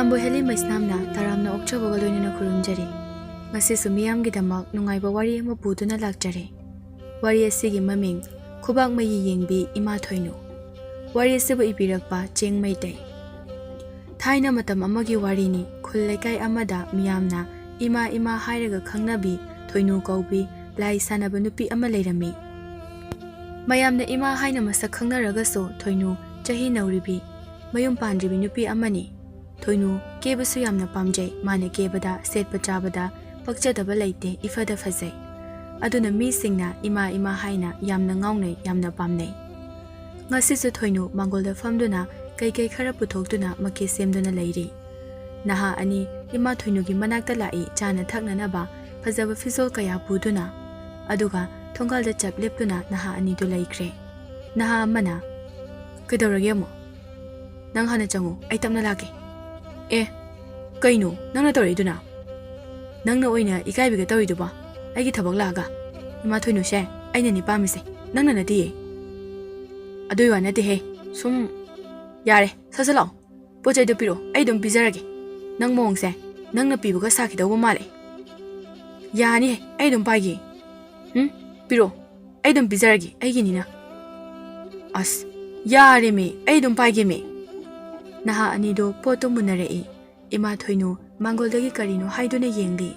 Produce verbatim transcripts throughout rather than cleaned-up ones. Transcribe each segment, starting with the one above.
ꯅꯝꯕꯣꯏ heli ꯃꯩꯁꯅꯥꯝꯅ ꯇꯔꯥꯝꯅ ꯑꯣꯛꯆꯕꯒ ꯂꯣꯏꯅꯅ ꯈꯨꯔꯨꯝꯖꯔꯤ꯫ ꯉꯁꯤꯁꯨ ꯃꯤꯌꯥꯝꯒꯤꯗꯃꯛ ꯅꯨꯡꯉꯥꯏꯕ ꯋꯥꯔꯤ ꯑꯃ ꯄꯨꯗꯨꯅ ꯂꯥꯛꯆꯔꯤ꯫ ꯋꯥꯔꯤ ꯑꯁꯤꯒꯤ ꯃꯃꯤꯡ ꯈꯨꯕꯥꯛ ꯃꯌꯤ ꯌꯦꯡꯕꯤ ꯏꯃꯥ ꯊꯣꯏꯅꯨ꯫ ꯋꯥꯔꯤ ꯑꯁꯤꯕꯨ ꯏꯕꯤꯔꯛꯄ ꯆꯦꯡ ꯃꯩꯇꯩ꯫ ꯊꯥꯏꯅ ꯃꯇꯝ ꯑꯃꯒꯤ ꯋꯥꯔꯤꯅꯤ꯫ ꯈꯨꯜ ꯂꯩꯀꯥꯏ ꯑꯃꯗ ꯃꯤꯌꯥꯝꯅ ꯏꯃꯥ ꯏꯃꯥ ꯍꯥꯏꯔꯒ ꯈꯪꯅꯕꯤ ꯊꯣꯏꯅꯨ ꯀꯧꯕꯤ ꯂꯥꯏ ꯁꯥꯟꯅꯕ ꯅꯨꯄꯤ ꯑꯃ ꯂꯩꯔꯝꯃꯤ꯫ ꯃꯌꯥꯝꯅ ꯏꯃꯥ ꯍꯥꯏꯅ ꯃꯁꯛ ꯈꯪꯅꯔꯒꯁꯨ ꯊꯣꯏꯅꯨ ꯆꯍꯤ ꯅꯧꯔꯤꯕꯤ, ꯃꯌꯨꯝ ꯄꯥꯟꯗ꯭ꯔꯤꯕꯤ ꯅꯨꯄꯤ ꯑꯃꯅꯤ꯫ ꯊꯣꯏꯅꯨ ꯀꯦꯕꯁꯨ ꯌꯥꯝꯅ ꯄꯥꯝꯖꯩ꯫ ꯃꯥꯅ ꯀꯦꯕꯗ, ꯁꯦꯠꯄ ꯆꯥꯕꯗ ꯄꯛꯆꯗꯕ ꯂꯩꯇꯦ, ꯏꯐꯗ ꯐꯖꯩ꯫ ꯑꯗꯨꯅ ꯃꯤꯁꯤꯡꯅ ꯏꯃꯥ ꯏꯃꯥ ꯍꯥꯏꯅ ꯌꯥꯝꯅ ꯉꯥꯎꯅꯩ, ꯌꯥꯝꯅ ꯄꯥꯝꯅꯩ꯫ ꯉꯁꯤꯁꯨ ꯊꯣꯏꯅꯨ ꯃꯥꯡꯒꯣꯜꯗ ꯐꯝꯗꯨꯅ ꯀꯩꯀꯩ ꯈꯔ ꯄꯨꯊꯣꯛꯇꯨꯅ ꯃꯀꯦ ꯁꯦꯝꯗꯨꯅ ꯂꯩꯔꯤ꯫ ꯅꯍꯥ ꯑꯅꯤ ꯏꯃꯥ ꯊꯣꯏꯅꯨꯒꯤ ꯃꯅꯥꯛꯇ ꯂꯥꯛꯏ, ꯆꯥꯅ ꯊꯛꯅꯅꯕ ꯐꯖꯕ ꯐꯤꯖꯣꯜ ꯀꯌꯥ ꯄꯨꯗꯨꯅ꯫ ꯑꯗꯨꯒ ꯊꯣꯡꯒꯥꯜꯗ ꯆꯞ ꯂꯦꯞꯇꯨꯅ ꯅꯍꯥ ꯑꯅꯤꯗꯨ ꯂꯩꯈ꯭ꯔꯦ꯫ ꯅꯍꯥ ꯑꯃꯅ, "ꯀꯩꯗꯧꯔꯒꯦ ꯑꯃꯨꯛ? ꯅꯪ ꯍꯥꯟꯅ ꯆꯪꯉꯨ, ꯑꯩ ꯇꯞꯅ ꯂꯥꯛꯀꯦ"꯫ "ꯑꯦ, ꯀꯩꯅꯣ ꯅꯪꯅ ꯇꯧꯔꯛꯏꯗꯨꯅ? ꯅꯪꯅ ꯑꯣꯏꯅ ꯏꯀꯥꯏꯕꯤꯒ ꯇꯧꯔꯤꯗꯨꯕꯣ? ꯑꯩꯒꯤ ꯊꯕꯛ ꯂꯥꯛꯑꯒ? ꯏꯃꯥ ꯊꯣꯏꯅꯨꯁꯦ ꯑꯩꯅꯅꯤ ꯄꯥꯝꯃꯤꯁꯦ, ꯅꯪꯅ ꯅꯠꯇꯤꯌꯦ"꯫ "ꯑꯗꯨꯏ ꯋꯥ ꯅꯠꯇꯦꯍꯦ, ꯁꯨꯝ"꯫ "ꯌꯥꯔꯦ, ꯁꯠ ꯁꯠ ꯂꯥꯛꯑꯣ, ꯄꯣꯠ ꯆꯩꯗꯣ ꯄꯤꯔꯛꯑꯣ, ꯑꯩ ꯑꯗꯨꯝ ꯄꯤꯖꯔꯒꯦ꯫ ꯅꯪ ꯃꯑꯣꯡꯁꯦ ꯅꯪꯅ ꯄꯤꯕꯒ ꯁꯥꯈꯤꯗꯧꯕ ꯃꯥꯜꯂꯦ"꯫ "ꯌꯥꯅꯤꯍꯦ, ꯑꯩ ꯑꯗꯨꯝ ꯄꯥꯏꯒꯦ"꯫ "ꯎꯝ, ꯄꯤꯔꯛꯑꯣ, ꯑꯩ ꯑꯗꯨꯝ ꯄꯤꯖꯔꯒꯦ, ꯑꯩꯒꯤꯅꯤꯅ"꯫ "ꯑꯁ, ꯌꯥꯔꯦꯃꯤ, ꯑꯩ ꯑꯗꯨꯝ ꯄꯥꯏꯒꯦꯃꯤ"꯫ ꯅꯍꯥ ꯑꯅꯤꯗꯣ ꯄꯣꯠꯇꯣ ꯃꯨꯟꯅꯔꯛꯏ꯫ ꯏꯃꯥ ꯊꯣꯏꯅꯨ ꯃꯥꯡꯒꯣꯜꯗꯒꯤ ꯀꯔꯤꯅꯣ ꯍꯥꯏꯗꯨꯅ ꯌꯦꯡꯂꯤ꯫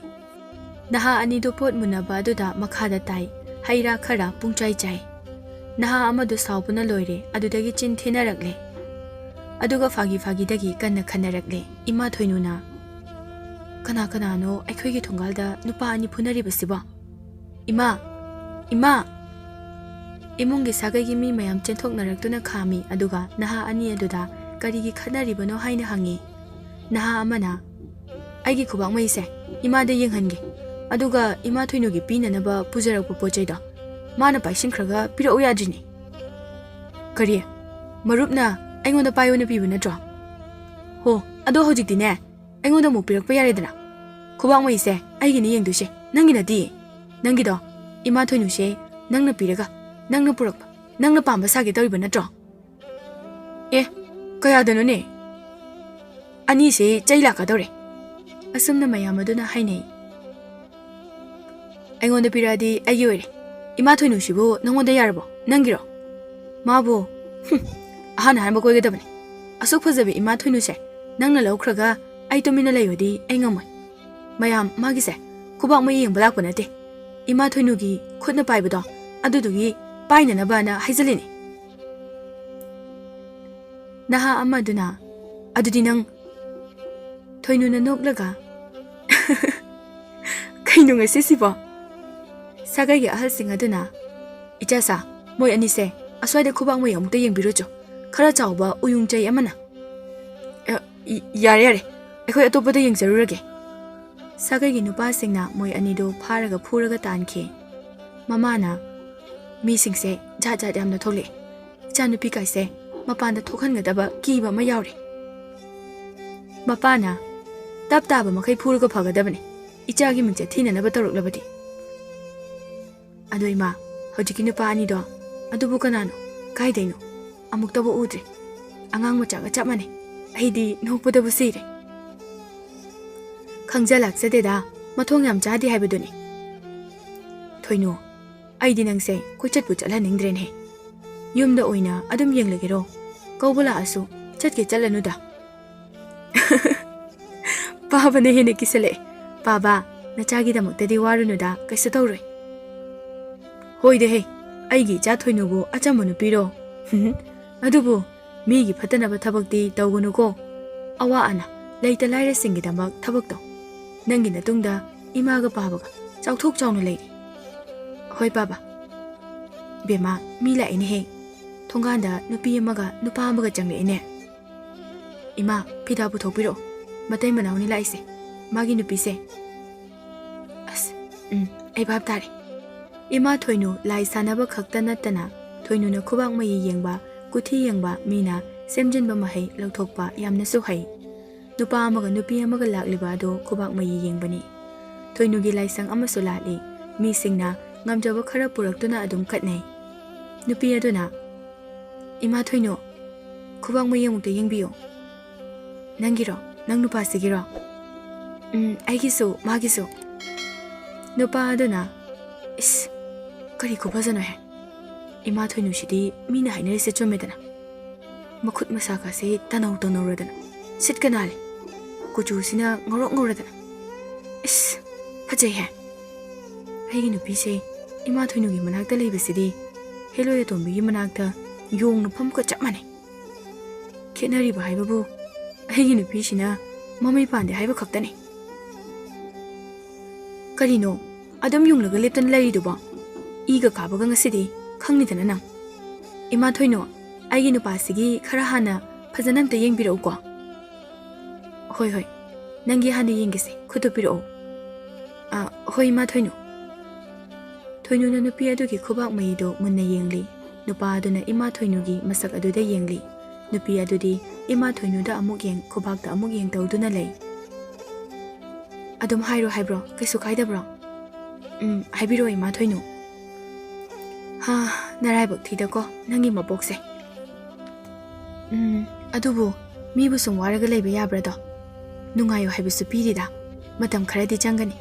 ꯅꯍꯥ ꯑꯅꯤꯗꯨ ꯄꯣꯠ ꯃꯨꯟꯅꯕ ꯑꯗꯨꯗ ꯃꯈꯥꯗ ꯇꯥꯏ꯫ ꯍꯩ ꯔꯥ ꯈꯔ ꯄꯨꯡꯆꯥꯏ ꯆꯥꯏ꯫ ꯅꯍꯥ ꯑꯃꯗꯨ ꯁꯥꯎꯕꯅ ꯂꯣꯏꯔꯦ, ꯑꯗꯨꯗꯒꯤ ꯆꯤꯟ ꯊꯤꯅꯔꯛꯂꯦ꯫ ꯑꯗꯨꯒ ꯐꯥꯒꯤ ꯐꯥꯒꯤꯗꯒꯤ ꯀꯟꯅ ꯈꯟꯅꯔꯛꯂꯦ꯫ ꯏꯃꯥ ꯊꯣꯏꯅꯨꯅ, "ꯀꯅꯥ ꯀꯅꯥꯅꯣ ꯑꯩꯈꯣꯏꯒꯤ ꯊꯣꯡꯒꯥꯜꯗ ꯅꯨꯄꯥ ꯑꯅꯤ ꯐꯨꯅꯔꯤꯕꯁꯤꯕꯣ? ꯏꯃꯥ! ꯏꯃꯥ!" ꯏꯃꯨꯡꯒꯤ ꯁꯥꯒꯩꯒꯤ ꯃꯤ ꯃꯌꯥꯝ ꯆꯦꯟꯊꯣꯛꯅꯔꯛꯇꯨꯅ ꯈꯥꯝꯃꯤ, ꯑꯗꯨꯒ ꯅꯍꯥ ꯑꯅꯤ ꯑꯗꯨꯗ ꯀꯔꯤꯒꯤ ꯈꯠꯅꯔꯤꯕꯅꯣ ꯍꯥꯏꯅ ꯍꯪꯉꯤ꯫ ꯅꯍꯥ ꯑꯃꯅ, "ꯑꯩꯒꯤ ꯈꯨꯕꯥꯛ ꯃꯩꯁꯦ ꯏꯃꯥꯗ ꯌꯦꯡꯍꯟꯒꯦ, ꯑꯗꯨꯒ ꯏꯃꯥ ꯊꯣꯏꯅꯨꯒꯤ ꯄꯤꯅꯅꯕ ꯄꯨꯖꯔꯛꯄ ꯄꯣꯠ ꯆꯩꯗꯣ ꯃꯥꯅ ꯄꯥꯏꯁꯤꯟꯈ꯭ꯔꯒ ꯄꯤꯔꯛꯎ ꯌꯥꯗ꯭ꯔꯤꯅꯦ"꯫ "ꯀꯔꯤ? ꯃꯔꯨꯞꯅ ꯑꯩꯉꯣꯟꯗ ꯄꯥꯏꯌꯣꯅ ꯄꯤꯕ ꯅꯠꯇ꯭ꯔꯣ? ꯍꯣ, ꯑꯗꯣ ꯍꯧꯖꯤꯛꯇꯤꯅꯦ, ꯑꯩꯉꯣꯟꯗ ꯑꯃꯨꯛ ꯄꯤꯔꯛꯄ ꯌꯥꯔꯦꯗꯅ꯫ ꯈꯨꯕꯥꯛ ꯃꯩꯁꯦ ꯑꯩꯒꯤꯅꯦ ꯌꯦꯡꯗꯣꯏꯁꯦ, ꯅꯪꯒꯤ ꯅꯠꯇꯤꯌꯦ꯫ ꯅꯪꯒꯤꯗꯣ ꯏꯃꯥ ꯊꯣꯏꯅꯨꯁꯦ ꯅꯪꯅ ꯄꯤꯔꯒ, ꯅꯪꯅ ꯄꯨꯔꯛꯄ, ꯅꯪꯅ ꯄꯥꯝꯕ ꯁꯥꯒꯦ ꯇꯧꯔꯤꯕ ꯅꯠꯇ꯭ꯔꯣ?" "ꯑꯦ, ꯀꯌꯥꯗꯅꯣꯅꯦ?" ꯑꯅꯤꯁꯦ ꯆꯩ ꯂꯥꯛꯀꯗꯧꯔꯦ꯫ ꯑꯁꯨꯝꯅ ꯃꯌꯥꯝ ꯑꯗꯨꯅ ꯍꯥꯏꯅꯩ꯫ ꯑꯩꯉꯣꯟꯗ ꯄꯤꯔꯛꯑꯗꯤ ꯑꯩꯒꯤ ꯑꯣꯏꯔꯦ꯫ ꯏꯃꯥ ꯊꯣꯏꯅꯨꯁꯤꯕꯨ ꯅꯪꯉꯣꯟꯗ ꯌꯥꯔꯕꯣ? ꯅꯪꯒꯤꯔꯣ? ꯃꯥꯕꯨ, ꯍꯨꯝ, ꯑꯍꯥꯟ ꯑꯍꯥꯟꯕ ꯀꯣꯏꯒꯗꯕꯅꯤ꯫ ꯑꯁꯨꯛ ꯐꯖꯕ ꯏꯃꯥ ꯊꯣꯏꯅꯨꯁꯦ ꯅꯪꯅ ꯂꯧꯈ꯭ꯔꯒ ꯑꯩ ꯇꯨꯃꯤꯟꯅ ꯂꯩꯌꯨꯗꯤ ꯑꯩ ꯉꯝꯃꯣꯏ꯫ ꯃꯌꯥꯝ ꯃꯥꯒꯤꯁꯦ ꯈꯨꯕꯥꯛ ꯃꯌꯤ ꯌꯦꯡꯕ ꯂꯥꯛꯄ ꯅꯠꯇꯦ꯫ ꯏꯃꯥ ꯊꯣꯏꯅꯨꯒꯤ ꯈꯨꯠꯅ ꯄꯥꯏꯕꯗꯣ ꯑꯗꯨꯗꯨꯒꯤ ꯄꯥꯏꯅꯅꯕꯅ ꯍꯥꯏꯖꯜꯂꯤꯅꯤ꯫ ꯅꯍꯥ ꯑꯃꯗꯨꯅ, "ꯑꯗꯨꯗꯤ ꯅꯪ?" ꯊꯣꯏꯅꯨꯅ ꯅꯣꯛꯂꯒ, "ꯀꯩꯅꯣ ꯉꯁꯤꯁꯤꯕꯣ?" ꯁꯥꯒꯩꯒꯤ ꯑꯍꯜꯁꯤꯡ ꯑꯗꯨꯅ, "ꯏꯆꯥꯁꯥ, ꯃꯣꯏ ꯑꯅꯤꯁꯦ ꯑꯁ꯭ꯋꯥꯏꯗ ꯈꯨꯕꯥꯛ ꯃꯌꯤ ꯑꯃꯨꯛꯇ ꯌꯦꯡꯕꯤꯔꯨꯆꯣ꯫ ꯈꯔ ꯆꯥꯎꯕ ꯎꯌꯨꯡ ꯆꯩ ꯑꯃꯅ꯫" "ꯑ, ꯏ-, ꯌꯥꯔꯦ, ꯌꯥꯔꯦ, ꯑꯩꯈꯣꯏ ꯑꯇꯣꯞꯄꯗ ꯌꯦꯡꯖꯔꯨꯔꯒꯦ꯫" ꯁꯥꯒꯩꯒꯤ ꯅꯨꯄꯥꯁꯤꯡꯅ ꯃꯣꯏ ꯑꯅꯤꯗꯨ ꯐꯥꯔꯒ ꯐꯨꯔꯒ ꯇꯥꯟꯈꯤ꯫ ꯃꯃꯥꯅ, "ꯃꯤꯁꯤꯡꯁꯦ ꯖꯥꯠ ꯖꯥꯠ ꯌꯥꯝꯅ ꯊꯣꯛꯂꯛꯑꯦ꯫ ꯏꯆꯥꯅꯨꯄꯤ ꯀꯥꯏꯁꯦ ꯃꯄꯥꯟꯗ ꯊꯣꯛꯍꯟꯒꯗꯕ ꯀꯤꯕ ꯑꯃ ꯌꯥꯎꯔꯦ꯫ ꯃꯄꯥꯅ ꯇꯞ ꯇꯥꯕ ꯃꯈꯩ ꯐꯨꯔꯒ ꯐꯒꯗꯕꯅꯦ, ꯏꯆꯥꯒꯤ ꯃꯤꯡꯆꯠ ꯊꯤꯅꯅꯕ ꯇꯧꯔꯛꯂꯕꯗꯤ꯫" "ꯑꯗꯣ ꯏꯃꯥ, ꯍꯧꯖꯤꯛꯀꯤ ꯅꯨꯄꯥ ꯑꯅꯤꯗꯣ, ꯑꯗꯨꯕꯨ ꯀꯅꯥꯅꯣ? ꯀꯥꯏꯗꯩꯅꯣ? ꯑꯃꯨꯛꯇꯕꯨ ꯎꯗ꯭ꯔꯤ꯫ ꯑꯉꯥꯡ ꯃꯆꯥꯒ ꯆꯞ ꯃꯥꯟꯅꯩ꯫ ꯑꯩꯗꯤ ꯅꯣꯛꯄꯗꯕꯨ ꯁꯤꯔꯦ꯫" "ꯈꯪꯖ ꯂꯥꯛꯆꯗꯦꯗ, ꯃꯊꯣꯡ ꯌꯥꯝ ꯆꯥꯗꯦ ꯍꯥꯏꯕꯗꯨꯅꯤ꯫" "ꯊꯣꯏꯅꯨ, ꯑꯩꯗꯤ ꯅꯪꯁꯦ ꯀꯣꯏꯆꯠꯄꯨ ꯆꯠꯍꯟꯅꯤꯡꯗ꯭ꯔꯦꯅꯦ꯫ ꯌꯨꯝꯗ ꯑꯣꯏꯅ ꯑꯗꯨꯝ ꯌꯦꯡꯂꯒꯦꯔꯣ? ꯀꯧꯕ ꯂꯥꯛꯑꯁꯨ ꯆꯠꯀꯦ ꯆꯠꯂꯅꯨꯗ꯫" ꯄꯥꯕꯅ ꯍꯦꯟꯅ ꯀꯤꯁꯜꯂꯛꯑꯦ꯫ "ꯄꯥꯕ, ꯅꯆꯥꯒꯤꯗꯃꯛꯇꯗꯤ ꯋꯥꯔꯨꯅꯨꯗ, ꯀꯩꯁꯨ ꯇꯧꯔꯣꯏ꯫" "ꯍꯣꯏꯗꯍꯦ, ꯑꯩꯒꯤ ꯏꯆꯥ ꯊꯣꯏꯅꯨꯕꯨ ꯑꯆꯝꯕ ꯅꯨꯄꯤꯔꯣ? ꯑꯗꯨꯕꯨ ꯃꯤꯒꯤ ꯐꯠꯇꯅꯕ ꯊꯕꯛꯇꯤ ꯇꯧꯒꯅꯨꯀꯣ꯫ ꯑꯋꯥ ꯑꯅꯥ, ꯂꯩꯇ ꯂꯥꯏꯔꯁꯤꯡꯒꯤꯗꯃꯛ ꯊꯕꯛ ꯇꯧ꯫ ꯅꯪꯒꯤ ꯅꯇꯨꯡꯗ ꯏꯃꯥꯒ ꯄꯥꯕꯒ ꯆꯥꯎꯊꯣꯛ ꯆꯥꯎꯅ ꯂꯩꯔꯤ꯫" "ꯍꯣꯏ ꯄꯥꯕ꯫" "ꯕꯦꯝꯃ, ꯃꯤ ꯂꯥꯛꯏꯅꯦꯍꯦ꯫ ꯊꯣꯡꯒꯥꯟꯗ ꯅꯨꯄꯤ ꯑꯃꯒ ꯅꯨꯄꯥ ꯑꯃꯒ ꯆꯪꯂꯛꯏꯅꯦ꯫ ꯏꯃꯥ, ꯐꯤꯗꯥ ꯄꯨꯊꯣꯛꯄꯤꯔꯛꯑꯣ꯫ ꯃꯇꯩ ꯃꯅꯥꯎꯅꯤ ꯂꯥꯛꯏꯁꯦ꯫ ꯃꯥꯒꯤ ꯅꯨꯄꯤꯁꯦ꯫" "ꯑꯁ, ꯎꯝ, ꯑꯩ ꯚꯥꯞ ꯇꯥꯔꯦ꯫" ꯏꯃꯥ ꯊꯣꯏꯅꯨ ꯂꯥꯏ ꯁꯥꯟꯅꯕ ꯈꯛꯇ ꯅꯠꯇꯅ ꯊꯣꯏꯅꯨꯅ ꯈꯨꯕꯥꯛ ꯃꯌꯤ ꯌꯦꯡꯕ, ꯀꯨꯊꯤ ꯌꯦꯡꯕ, ꯃꯤꯅ ꯁꯦꯝꯖꯤꯟꯕ ꯃꯍꯩ ꯂꯧꯊꯣꯛꯄ ꯌꯥꯝꯅꯁꯨ ꯍꯩ꯫ ꯅꯨꯄꯥ ꯑꯃꯒ ꯅꯨꯄꯤ ꯑꯃꯒ ꯂꯥꯛꯂꯤꯕ ꯑꯗꯨ ꯈꯨꯕꯥꯛ ꯃꯌꯤ ꯌꯦꯡꯕꯅꯤ꯫ ꯊꯣꯏꯅꯨꯒꯤ ꯂꯥꯏꯁꯪ ꯑꯃꯁꯨ ꯂꯥꯠꯂꯤ꯫ ꯃꯤꯁꯤꯡꯅ ꯉꯝꯖꯕ ꯈꯔ ꯄꯨꯔꯛꯇꯨꯅ ꯑꯗꯨꯝ ꯀꯠꯅꯩ꯫ ꯅꯨꯄꯤ ꯑꯗꯨꯅ, "ꯏꯃꯥ ꯊꯣꯏꯅꯨ, ꯈꯨꯕꯥꯛ ꯃꯌꯤ ꯑꯃꯨꯛꯇ ꯌꯦꯡꯕꯤꯌꯨ꯫" "ꯅꯪꯒꯤꯔꯣ? ꯅꯪ ꯅꯨꯄꯥꯁꯤꯒꯤꯔꯣ?" "ꯎꯝ, ꯑꯩꯒꯤꯁꯨ, ꯃꯥꯒꯤꯁꯨ꯫" ꯅꯨꯄꯥ ꯑꯗꯨꯅ, "ꯏꯁ, ꯀꯔꯤ ꯈꯨꯐꯖꯅꯣꯍꯦ? ꯏꯃꯥ ꯊꯣꯏꯅꯨꯁꯤꯗꯤ ꯃꯤꯅ ꯍꯥꯏꯅꯔꯤꯁꯦ ꯆꯨꯝꯃꯦꯗꯅ꯫ ꯃꯈꯨꯠ ꯃꯁꯥꯀꯥꯁꯦ ꯇꯅꯧ ꯇꯅꯧꯔꯗꯅ, ꯁꯤꯠꯀ ꯅꯥꯜꯂꯤ꯫ ꯀꯨꯆꯨꯁꯤꯅ ꯉꯧꯔꯣꯛ ꯉꯧꯔꯗꯅ꯫ ꯏꯁ, ꯐꯖꯩꯍꯦ꯫ ꯑꯩꯒꯤ ꯅꯨꯄꯤꯁꯦ ꯏꯃꯥ ꯊꯣꯏꯅꯨꯒꯤ ꯃꯅꯥꯛꯇ ꯂꯩꯕꯁꯤꯗꯤ ꯍꯦꯂꯣꯏ ꯑꯇꯣꯝꯕꯤꯒꯤ ꯃꯅꯥꯛꯇ ꯌꯣꯡꯅ ꯐꯝꯕꯒ ꯆꯞ ꯃꯥꯟꯅꯩ꯫ ꯈꯦꯠꯅꯔꯤꯕ ꯍꯥꯏꯕꯕꯨ ꯑꯩꯒꯤ ꯅꯨꯄꯤꯁꯤꯅ ꯃꯃꯩ ꯄꯥꯟꯗꯦ ꯍꯥꯏꯕ ꯈꯛꯇꯅꯤ꯫" "ꯀꯔꯤꯅꯣ ꯑꯗꯨꯝ ꯌꯨꯡꯂꯒ ꯂꯦꯞꯇꯅ ꯂꯩꯔꯤꯗꯨꯕꯣ? ꯏꯒ ꯀꯥꯕꯒ ꯉꯁꯤꯗꯤ ꯈꯪꯅꯤꯗꯅ ꯅꯪ꯫ ꯏꯃꯥ ꯊꯣꯏꯅꯨ, ꯑꯩꯒꯤ ꯅꯨꯄꯥꯁꯤꯒꯤ ꯈꯔ ꯍꯥꯟꯅ ꯐꯖꯅ ꯑꯝꯇ ꯌꯦꯡꯕꯤꯔꯛꯎꯀꯣ꯫" "ꯍꯣꯏ, ꯍꯣꯏ, ꯅꯪꯒꯤ ꯍꯥꯟꯅ ꯌꯦꯡꯒꯦꯁꯦ, ꯈꯨꯠꯇꯨ ꯄꯤꯔꯛꯑꯣ꯫" "ꯑ, ꯍꯣꯏ, ꯏꯃꯥ ꯊꯣꯏꯅꯨ꯫" ꯊꯣꯏꯅꯨꯅ ꯅꯨꯄꯤ ꯑꯗꯨꯒꯤ ꯈꯨꯕꯥꯛ ꯃꯌꯤꯗꯨ ꯃꯨꯟꯅ ꯌꯦꯡꯂꯤ꯫ ꯅꯨꯄꯥ ꯑꯗꯨꯅ ꯏꯃꯥ ꯊꯣꯏꯅꯨꯒꯤ ꯃꯁꯛ ꯑꯗꯨꯗ ꯌꯦꯡꯂꯤ꯫ ꯅꯨꯄꯤ ꯑꯗꯨꯗꯤ ꯏꯃꯥ ꯊꯣꯏꯅꯨꯗ ꯑꯃꯨꯛ ꯌꯦꯡ, ꯈꯨꯕꯥꯛꯇ ꯑꯃꯨꯛ ꯌꯦꯡ ꯇꯧꯗꯨꯅ ꯂꯩ꯫ "ꯑꯗꯨꯝ ꯍꯥꯏꯔꯣ ꯍꯥꯏꯕ꯭ꯔꯣ? ꯀꯩꯁꯨ ꯀꯥꯏꯗꯕ꯭ꯔꯣ?" "ꯎꯝ, ꯍꯥꯏꯕꯤꯔꯣ, ꯏꯃꯥ ꯊꯣꯏꯅꯨ꯫" "ꯍꯥ, ꯅꯔꯥꯏꯕꯛ ꯊꯤꯗꯀꯣ, ꯅꯪꯒꯤ ꯃꯄꯣꯛꯁꯦ꯫ ꯎꯝ, ꯑꯗꯨꯕꯨ ꯃꯤꯕꯨ ꯁꯨꯝ ꯋꯥꯔꯒ ꯂꯩꯕ ꯌꯥꯕ꯭ꯔꯥꯗꯣ? ꯅꯨꯡꯉꯥꯏꯌꯨ ꯍꯥꯏꯕꯁꯨ ꯄꯤꯔꯤꯗ꯫ ꯃꯇꯝ ꯈꯔꯗꯤ ꯆꯪꯒꯅꯤ꯫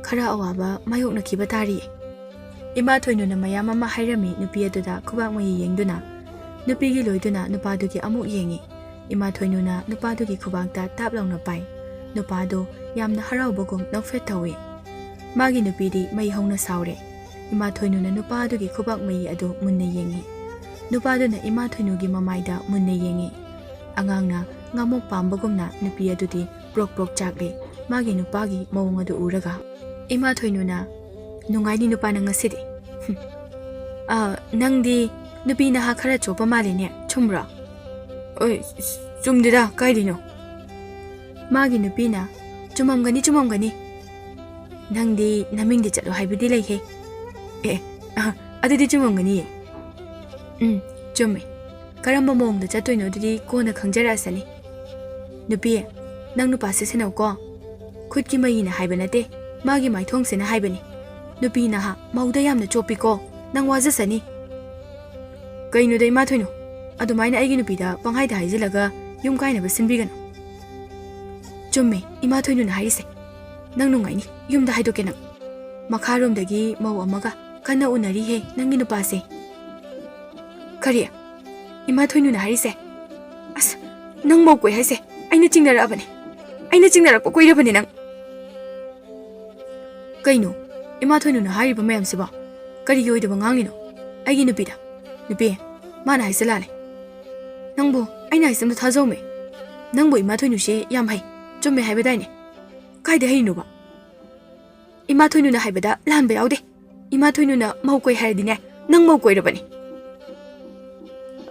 ꯈꯔ ꯑꯋꯥꯕ ꯃꯥꯌꯣꯛꯅꯈꯤꯕ ꯇꯥꯔꯤꯌꯦ꯫" ꯏꯃꯥ ꯊꯣꯏꯅꯨꯅ ꯃꯌꯥꯝ ꯑꯃ ꯍꯥꯏꯔꯝꯃꯤ ꯅꯨꯄꯤ ꯑꯗꯨꯗ ꯈꯨꯕꯥꯛ ꯃꯌꯤ ꯌꯦꯡꯗꯨꯅ꯫ ꯅꯨꯄꯤꯒꯤ ꯂꯣꯏꯗꯨꯅ ꯅꯨꯄꯥꯗꯨꯒꯤ ꯑꯃꯨꯛ ꯌꯦꯡꯉꯤ꯫ ꯏꯃꯥ ꯊꯣꯏꯅꯨꯅ ꯅꯨꯄꯥꯗꯨꯒꯤ ꯈꯨꯕꯥꯛꯇ ꯇꯥꯞ ꯂꯥꯎꯅ ꯄꯥꯏ꯫ ꯅꯨꯄꯥꯗꯨ ꯌꯥꯝꯅ ꯍꯔꯥꯎꯕꯒꯨꯝ ꯅꯣꯛꯐꯦꯠ ꯇꯧꯏ꯫ ꯃꯥꯒꯤ ꯅꯨꯄꯤꯗꯤ ꯃꯩ ꯍꯧꯅ ꯁꯥꯎꯔꯦ꯫ ꯏꯃꯥ ꯊꯣꯏꯅꯨꯅ ꯅꯨꯄꯥꯗꯨꯒꯤ ꯈꯨꯕꯥꯛ ꯃꯌꯤ ꯑꯗꯨ ꯃꯨꯟꯅ ꯌꯦꯡꯉꯤ꯫ ꯅꯨꯄꯥꯗꯨꯅ ꯏꯃꯥ ꯊꯣꯏꯅꯨꯒꯤ ꯃꯃꯥꯏꯗ ꯃꯨꯟꯅ ꯌꯦꯡꯉꯤ꯫ ꯑꯉꯥꯡꯅ ꯉꯥꯃꯣꯛ ꯄꯥꯝꯕꯒꯨꯝꯅ ꯅꯨꯄꯤ ꯑꯗꯨꯗꯤ ꯄ꯭ꯔꯣꯛ ꯄ꯭ꯔꯣꯛ ꯆꯥꯛꯂꯤ, ꯃꯥꯒꯤ ꯅꯨꯄꯥꯒꯤ ꯃꯑꯣꯡ ꯑꯗꯨ ꯎꯔꯒ꯫ ꯏꯃꯥ ꯊꯣꯏꯅꯨꯅ, "ꯅꯨꯡꯉꯥꯏꯅꯤ ꯅꯨꯄꯥ ꯅꯪ ꯉꯁꯤꯗꯤ꯫ ꯍꯨꯝ꯫ ꯑ, ꯅꯪꯗꯤ ꯅꯨꯄꯤ ꯅꯍꯥ ꯈꯔ ꯆꯣꯞꯄ ꯃꯥꯜꯂꯤꯅꯦ, ꯆꯨꯝꯕ꯭ꯔꯣ?" "ꯑꯣꯏ, ꯆꯨꯝꯗꯦꯗ, ꯀꯥꯏꯗꯩꯅꯣ?" ꯃꯥꯒꯤ ꯅꯨꯄꯤꯅ, "ꯆꯨꯝꯃꯝꯒꯅꯤ, ꯆꯨꯝꯃꯝꯒꯅꯤ꯫ ꯅꯪꯗꯤ ꯅꯃꯤꯡꯗꯤ ꯆꯠꯂꯣ ꯍꯥꯏꯕꯗꯤ ꯂꯩꯍꯦ꯫ ꯑꯦ, ꯑ, ꯑꯗꯨꯗꯤ ꯆꯨꯝꯃꯝꯒꯅꯤꯌꯦ꯫ ꯎꯝ, ꯆꯨꯝꯃꯦ꯫ ꯀꯔꯝꯕ ꯃꯑꯣꯡꯗ ꯆꯠꯇꯣꯏꯅꯣ ꯑꯗꯨꯗꯤ ꯀꯣꯟꯅ ꯈꯪꯖꯔꯛꯑꯁꯅꯤ꯫ ꯅꯨꯄꯤ, ꯅꯪ ꯅꯨꯄꯥꯁꯦ ꯁꯦꯟꯅꯧꯀꯣ꯫ ꯈꯨꯠꯀꯤ ꯃꯌꯤꯅ ꯍꯥꯏꯕ ꯅꯠꯇꯦ, ꯃꯥꯒꯤ ꯃꯥꯏꯊꯣꯡꯁꯤꯅ ꯍꯥꯏꯕꯅꯤ꯫ ꯅꯨꯄꯤ ꯅꯍꯥ ꯃꯧꯗ ꯌꯥꯝꯅ ꯆꯣꯞꯄꯤꯀꯣ, ꯅꯪ ꯋꯥꯖꯁꯅꯤ꯫" "ꯀꯩꯅꯣꯗ ꯏꯃꯥ ꯊꯣꯏꯅꯨ, ꯑꯗꯨꯃꯥꯏꯅ ꯑꯩꯒꯤ ꯅꯨꯄꯤꯗ ꯄꯪꯍꯥꯏꯗ ꯍꯥꯏꯖꯤꯜꯂꯒ ꯌꯨꯝ ꯀꯥꯏꯅꯕ ꯁꯤꯟꯕꯤꯒꯅꯨ꯫ ꯆꯨꯝꯃꯦ, ꯏꯃꯥ ꯊꯣꯏꯅꯨꯅ ꯍꯥꯏꯔꯤꯁꯦ꯫ ꯅꯪ ꯅꯨꯡꯉꯥꯏꯅꯤ, ꯌꯨꯝꯗ ꯍꯥꯏꯗꯣꯛꯀꯦ ꯅꯪ꯫ ꯃꯈꯥꯔꯣꯝꯗꯒꯤ ꯃꯧ ꯑꯃꯒ ꯀꯟꯅ ꯎꯅꯔꯤꯍꯦ ꯅꯪꯒꯤ ꯅꯨꯄꯥꯁꯦ꯫ ꯀꯔꯤ? ꯏꯃꯥ ꯊꯣꯏꯅꯨꯅ ꯍꯥꯏꯔꯤꯁꯦ? ꯑꯁ, ꯅꯪ ꯃꯧ ꯀꯣꯏ ꯍꯥꯏꯁꯦ ꯑꯩꯅ ꯆꯤꯡꯅꯔꯛꯑꯕꯅꯦ꯫ ꯑꯩꯅ ꯆꯤꯡꯅꯔꯛꯄ ꯀꯨꯏꯔꯕꯅꯦ ꯅꯪ꯫ ꯀꯩꯅꯣ? ꯏꯃꯥ ꯊꯣꯏꯅꯨꯅ ꯍꯥꯏꯔꯤꯕ ꯃꯌꯥꯝꯁꯤꯕꯣ? ꯀꯔꯤꯒꯤ ꯑꯣꯏꯗꯕ ꯉꯥꯡꯂꯤꯅꯣ? ꯑꯩꯒꯤ ꯅꯨꯄꯤꯗ꯫ ꯅꯨꯄꯤ, ꯃꯥꯅ ꯍꯥꯏꯁꯦ ꯂꯥꯜꯂꯦ꯫ ꯅꯪꯕꯨ ꯑꯩꯅ ꯍꯥꯏꯁꯦ ꯑꯝꯇ ꯊꯥꯖꯧꯃꯦ꯫ ꯅꯪꯕꯨ ꯏꯃꯥ ꯊꯣꯏꯅꯨꯁꯦ ꯌꯥꯝ ꯍꯩ, ꯆꯨꯝꯃꯦ ꯍꯥꯏꯕꯗꯥꯏꯅꯦ? ꯀꯥꯏꯗ ꯍꯩꯔꯤꯅꯣꯕ? ꯏꯃꯥ ꯊꯣꯏꯅꯨꯅ ꯍꯥꯏꯕꯗ ꯂꯥꯟꯕ ꯌꯥꯎꯗꯦ꯫ ꯏꯃꯥ ꯊꯣꯏꯅꯨꯅ ꯃꯧ ꯀꯣꯏ ꯍꯥꯏꯔꯗꯤꯅꯦ, ꯅꯪ ꯃꯧ ꯀꯣꯏꯔꯕꯅꯦ꯫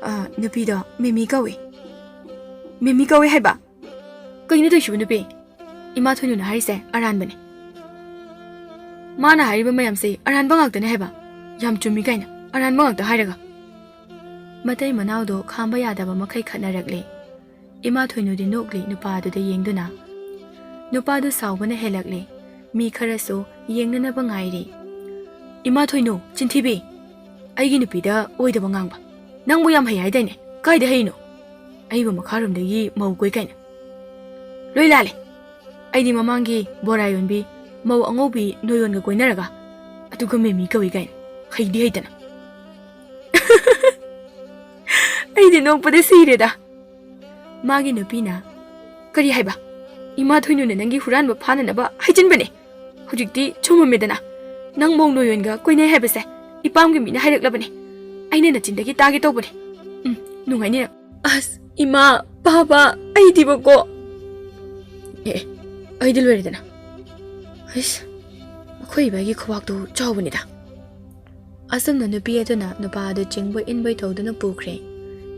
ꯑ, ꯅꯨꯄꯤꯗꯣ ꯃꯦꯃꯤ ꯀꯧꯏ꯫ ꯃꯦꯃꯤ ꯀꯧꯏ ꯍꯥꯏꯕ? ꯀꯩꯅꯣ ꯇꯧꯏꯁꯤꯕꯨ ꯅꯨꯄꯤ? ꯏꯃꯥ ꯊꯣꯏꯅꯨꯅ ꯍꯥꯏꯔꯤꯁꯦ ꯑꯔꯥꯟꯕꯅꯦ꯫ ꯃꯥꯅ ꯍꯥꯏꯔꯤꯕ ꯃꯌꯥꯝꯁꯦ ꯑꯔꯥꯟꯕ ꯉꯥꯛꯇꯅꯦ ꯍꯥꯏꯕ꯫ ꯌꯥꯝ ꯆꯨꯝꯃꯤ ꯀꯥꯏꯅ, ꯑꯔꯥꯟꯕ ꯉꯥꯛꯇ ꯍꯥꯏꯔꯒ꯫ ꯃꯇꯩ ꯃꯅꯥꯎꯗꯣ ꯈꯥꯝꯕ ꯌꯥꯗꯕ ꯃꯈꯩ ꯈꯠꯅꯔꯛꯂꯦ꯫ ꯏꯃꯥ ꯊꯣꯏꯅꯨꯗꯤ ꯅꯣꯛꯂꯤ ꯅꯨꯄꯥ ꯑꯗꯨꯗ ꯌꯦꯡꯗꯨꯅ꯫ ꯅꯨꯄꯥꯗꯨ ꯁꯥꯎꯕꯅ ꯍꯦꯜꯂꯛꯂꯦ꯫ ꯃꯤ ꯈꯔꯁꯨ ꯌꯦꯡꯅꯅꯕ ꯉꯥꯏꯔꯤ꯫ ꯏꯃꯥ ꯊꯣꯏꯅꯨ, ꯆꯤꯟꯊꯤꯕꯤ! ꯑꯩꯒꯤ ꯅꯨꯄꯤꯗ ꯑꯣꯏꯗꯕ ꯉꯥꯡꯕ꯫ ꯅꯪꯕꯨ ꯌꯥꯝ ꯍꯩ ꯍꯥꯏꯗꯥꯏꯅꯦ? ꯀꯥꯏꯗ ꯍꯩꯅꯣ? ꯑꯩꯕꯨ ꯃꯈꯥꯔꯣꯝꯗꯒꯤ ꯃꯧ ꯀꯣꯏ ꯀꯥꯏꯅ꯫ ꯂꯣꯏ ꯂꯥꯜꯂꯦ꯫ ꯑꯩꯗꯤ ꯃꯃꯥꯡꯒꯤ ꯕꯣꯔꯥ ꯌꯣꯟꯕꯤ ꯃꯧ ꯑꯉꯧꯕꯤ ꯅꯣꯏꯌꯣꯟꯒ ꯀꯣꯏꯅꯔꯒ, ꯑꯗꯨꯒ ꯃꯦꯃꯤ ꯀꯧꯏ ꯀꯥꯏꯅ꯫ ꯍꯩꯗꯤ ꯍꯩꯇꯅ꯫ ꯑꯩꯗꯤ ꯅꯣꯛꯄꯗ ꯁꯤꯔꯦꯗ꯫ ꯃꯥꯒꯤ ꯅꯨꯄꯤꯅ, "ꯀꯔꯤ ꯍꯥꯏꯕ? ꯏꯃꯥ ꯊꯣꯏꯅꯨꯅ ꯅꯪꯒꯤ ꯍꯨꯔꯥꯟꯕ ꯐꯥꯅꯅꯕ ꯍꯥꯏꯖꯤꯟꯕꯅꯦ꯫ ꯍꯧꯖꯤꯛꯇꯤ ꯆꯨꯝꯃꯝꯃꯦꯗꯅ꯫ ꯅꯪ ꯃꯧ ꯅꯣꯏꯌꯣꯟꯒ ꯀꯣꯏꯅꯩ ꯍꯥꯏꯕꯁꯦ ꯏꯄꯥꯝꯒꯤ ꯃꯤꯅ ꯍꯥꯏꯔꯛꯂꯕꯅꯦ꯫ ꯑꯩꯅ ꯅꯆꯤꯟꯗꯒꯤ ꯇꯥꯒꯦ ꯇꯧꯕꯅꯦ꯫ ꯎꯝ, ꯅꯨꯡꯉꯥꯏꯅꯤ ꯅꯪ꯫" ꯑꯁ, ꯏꯃꯥ, ꯄꯥꯕ, ꯑꯩꯗꯤꯕꯀꯣ꯫ ꯑꯦ, ꯑꯦ, ꯑꯩꯗꯤ ꯂꯣꯏꯔꯦꯗꯅ꯫ ꯍꯩꯁ, ꯑꯩꯈꯣꯏ ꯏꯕꯥꯏꯒꯤ ꯈꯨꯕꯥꯛꯇꯨ ꯆꯥꯎꯕꯅꯤꯗ꯫ ꯑꯁꯨꯝꯅ ꯅꯨꯄꯤ ꯑꯗꯨꯅ ꯅꯨꯄꯥ ꯑꯗꯨ ꯆꯤꯡꯕ ꯏꯟꯕꯩ ꯇꯧꯗꯨꯅ ꯄꯨꯈ꯭ꯔꯦ꯫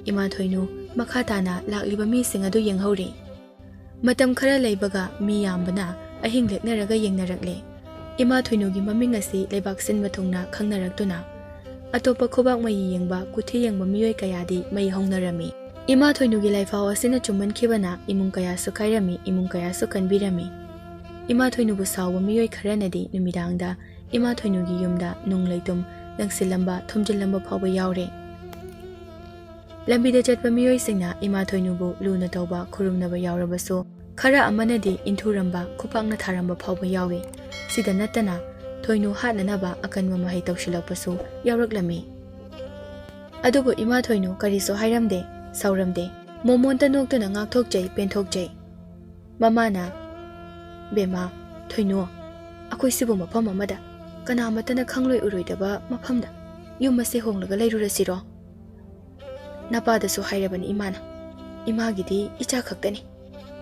ꯏꯃꯥ ꯊꯣꯏꯅꯨ ꯃꯈꯥ ꯇꯥꯅ ꯂꯥꯛꯂꯤꯕ ꯃꯤꯁꯤꯡ ꯑꯗꯨ ꯌꯦꯡꯍꯧꯔꯤ꯫ ꯃꯇꯝ ꯈꯔ ꯂꯩꯕꯒ ꯃꯤ ꯌꯥꯝꯕꯅ ꯑꯍꯤꯡ ꯂꯦꯛꯅꯔꯒ ꯌꯦꯡꯅꯔꯛꯂꯦ꯫ ꯏꯃꯥ ꯊꯣꯏꯅꯨꯒꯤ ꯃꯃꯤꯡ ꯑꯁꯤ ꯂꯩꯕꯥꯛ ꯁꯤꯟꯕ ꯊꯨꯡꯅ ꯈꯪꯅꯔꯛꯇꯨꯅ, ꯑꯇꯣꯞꯄ ꯈꯨꯕꯥꯛ ꯃꯌꯤ ꯌꯦꯡꯕ, ꯀꯨꯊꯤ ꯌꯦꯡꯕ ꯃꯤꯑꯣꯏ ꯀꯌꯥꯗꯤ ꯃꯩ ꯍꯧꯅꯔꯝꯃꯤ꯫ ꯏꯃꯥ ꯊꯣꯏꯅꯨꯒꯤ ꯂꯥꯏꯐꯥꯎ ꯑꯁꯤꯅ ꯆꯨꯝꯃꯟꯈꯤꯕꯅ ꯏꯃꯨꯡ ꯀꯌꯥꯁꯨ ꯀꯥꯏꯔꯝꯃꯤ, ꯏꯃꯨꯡ ꯀꯌꯥꯁꯨ ꯀꯟꯕꯤꯔꯝꯃꯤ꯫ ꯏꯃꯥ ꯊꯣꯏꯅꯨꯕꯨ ꯁꯥꯎꯕ ꯃꯤꯑꯣꯏ ꯈꯔꯅꯗꯤ ꯅꯨꯃꯤꯗꯥꯡꯗ ꯏꯃꯥ ꯊꯣꯏꯅꯨꯒꯤ ꯌꯨꯝꯗ ꯅꯨꯡ ꯂꯩꯇꯨꯝ ꯂꯪꯁꯤꯜꯂꯝꯕ, ꯊꯨꯝꯖꯤꯜꯂꯝꯕ ꯐꯥꯎꯕ ꯌꯥꯎꯔꯦ꯫ ꯂꯝꯕꯤꯗ ꯆꯠꯄ ꯃꯤꯑꯣꯏꯁꯤꯡꯅ ꯏꯃꯥ ꯊꯣꯏꯅꯨꯕꯨ ꯂꯨꯅ ꯇꯧꯕ, ꯈꯨꯔꯨꯝꯅꯕ ꯌꯥꯎꯔꯕꯁꯨ, ꯈꯔ ꯑꯃꯅꯗꯤ ꯏꯟꯊꯨꯔꯝꯕ, ꯈꯨꯄꯥꯛꯅ ꯊꯥꯔꯝꯕ ꯐꯥꯎꯕ ꯌꯥꯎꯏ꯫ ꯁꯤꯗ ꯅꯠꯇꯅ ꯊꯣꯏꯅꯨ ꯍꯥꯠꯅꯅꯕ ꯑꯀꯟꯕ ꯃꯍꯩ ꯇꯧꯁꯤꯜꯂꯛꯄꯁꯨ ꯌꯥꯎꯔꯛꯂꯝꯃꯤ꯫ ꯑꯗꯨꯕꯨ ꯏꯃꯥ ꯊꯣꯏꯅꯨ ꯀꯔꯤꯁꯨ ꯍꯥꯏꯔꯝꯗꯦ, ꯁꯥꯎꯔꯝꯗꯦ꯫ ꯃꯣꯃꯣꯟꯇ ꯅꯣꯛꯇꯨꯅ ꯉꯥꯛꯊꯣꯛꯆꯩ, ꯄꯦꯟꯊꯣꯛꯆꯩ꯫ ꯃꯃꯥꯅ, "ꯕꯦꯝꯃ, ꯊꯣꯏꯅꯨ, ꯑꯩꯈꯣꯏ ꯁꯤꯕꯨ ꯃꯐꯝ ꯑꯃꯗ, ꯀꯅꯥꯃꯠꯇꯅ ꯈꯪꯂꯣꯏ ꯎꯔꯣꯏꯗꯕ ꯃꯐꯝꯗ ꯌꯨꯝ ꯑꯁꯦ ꯍꯣꯡꯂꯒ ꯂꯩꯔꯨꯔꯁꯤꯔꯣ?" ꯅꯄꯥꯗꯁꯨ ꯍꯥꯏꯔꯕꯅꯤ ꯏꯃꯥꯅ꯫ ꯏꯃꯥꯒꯤꯗꯤ ꯏꯆꯥ ꯈꯛꯇꯅꯤ꯫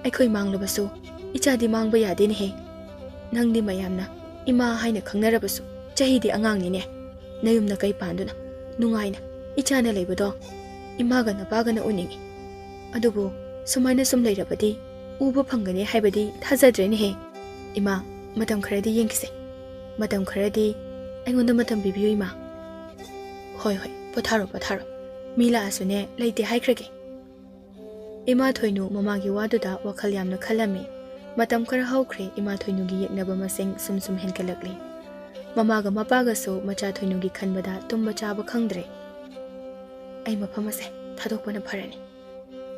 ꯑꯩꯈꯣꯏ ꯃꯥꯡꯂꯕꯁꯨ ꯏꯆꯥꯗꯤ ꯃꯥꯡꯕ ꯌꯥꯗꯦꯅꯦꯍꯦ꯫ ꯅꯪꯗꯤ ꯃꯌꯥꯝꯅ ꯏꯃꯥ ꯍꯥꯏꯅ ꯈꯪꯅꯔꯕꯁꯨ ꯆꯍꯤꯗꯤ ꯑꯉꯥꯡꯅꯤꯅꯦ꯫ ꯅꯌꯨꯝ ꯅꯀꯩ ꯄꯥꯟꯗꯨꯅ ꯅꯨꯡꯉꯥꯏꯅ ꯏꯆꯥꯅ ꯂꯩꯕꯗꯣ ꯏꯃꯥꯒ ꯅꯄꯥꯒꯅ ꯎꯅꯤꯡꯏ꯫ ꯑꯗꯨꯕꯨ ꯁꯨꯃꯥꯏꯅ ꯁꯨꯝ ꯂꯩꯔꯕꯗꯤ ꯎꯕ ꯐꯪꯒꯅꯤ ꯍꯥꯏꯕꯗꯤ ꯊꯥꯖꯗ꯭ꯔꯦꯅꯦꯍꯦ꯫ ꯏꯃꯥ, ꯃꯇꯝ ꯈꯔꯗꯤ ꯌꯦꯡꯈꯤꯁꯦ꯫ ꯃꯇꯝ ꯈꯔꯗꯤ ꯑꯩꯉꯣꯟꯗ ꯃꯇꯝ ꯄꯤꯕꯤꯌꯨ ꯏꯃꯥ꯫ ꯍꯣꯏ, ꯍꯣꯏ, ꯄꯣꯊꯥꯔꯣ, ꯄꯣꯊꯥꯔꯣ꯫ ꯃꯤ ꯂꯥꯛꯑꯁꯨꯅꯦ, ꯂꯩꯇꯦ ꯍꯥꯏꯈ꯭ꯔꯒꯦ꯫ ꯏꯃꯥ ꯊꯣꯏꯅꯨ ꯃꯃꯥꯒꯤ ꯋꯥꯗꯨꯗ ꯋꯥꯈꯜ ꯌꯥꯝꯅ ꯈꯜꯂꯝꯃꯤ꯫ ꯃꯇꯝ ꯈꯔ ꯍꯧꯈ꯭ꯔꯦ, ꯏꯃꯥ ꯊꯣꯏꯅꯨꯒꯤ ꯌꯦꯛꯅꯕ ꯃꯁꯤꯡ ꯁꯨꯝ ꯁꯨꯝ ꯍꯦꯟꯒꯠꯂꯛꯂꯤ꯫ ꯃꯃꯥꯒ ꯃꯄꯥꯒꯁꯨ ꯃꯆꯥ ꯊꯣꯏꯅꯨꯒꯤ ꯈꯟꯕꯗ ꯇꯨꯝꯕ ꯆꯥꯕ ꯈꯪꯗ꯭ꯔꯦ꯫ "ꯑꯩ ꯃꯐꯝ ꯑꯁꯦ ꯊꯥꯗꯣꯛꯄꯅ ꯐꯔꯅꯤ꯫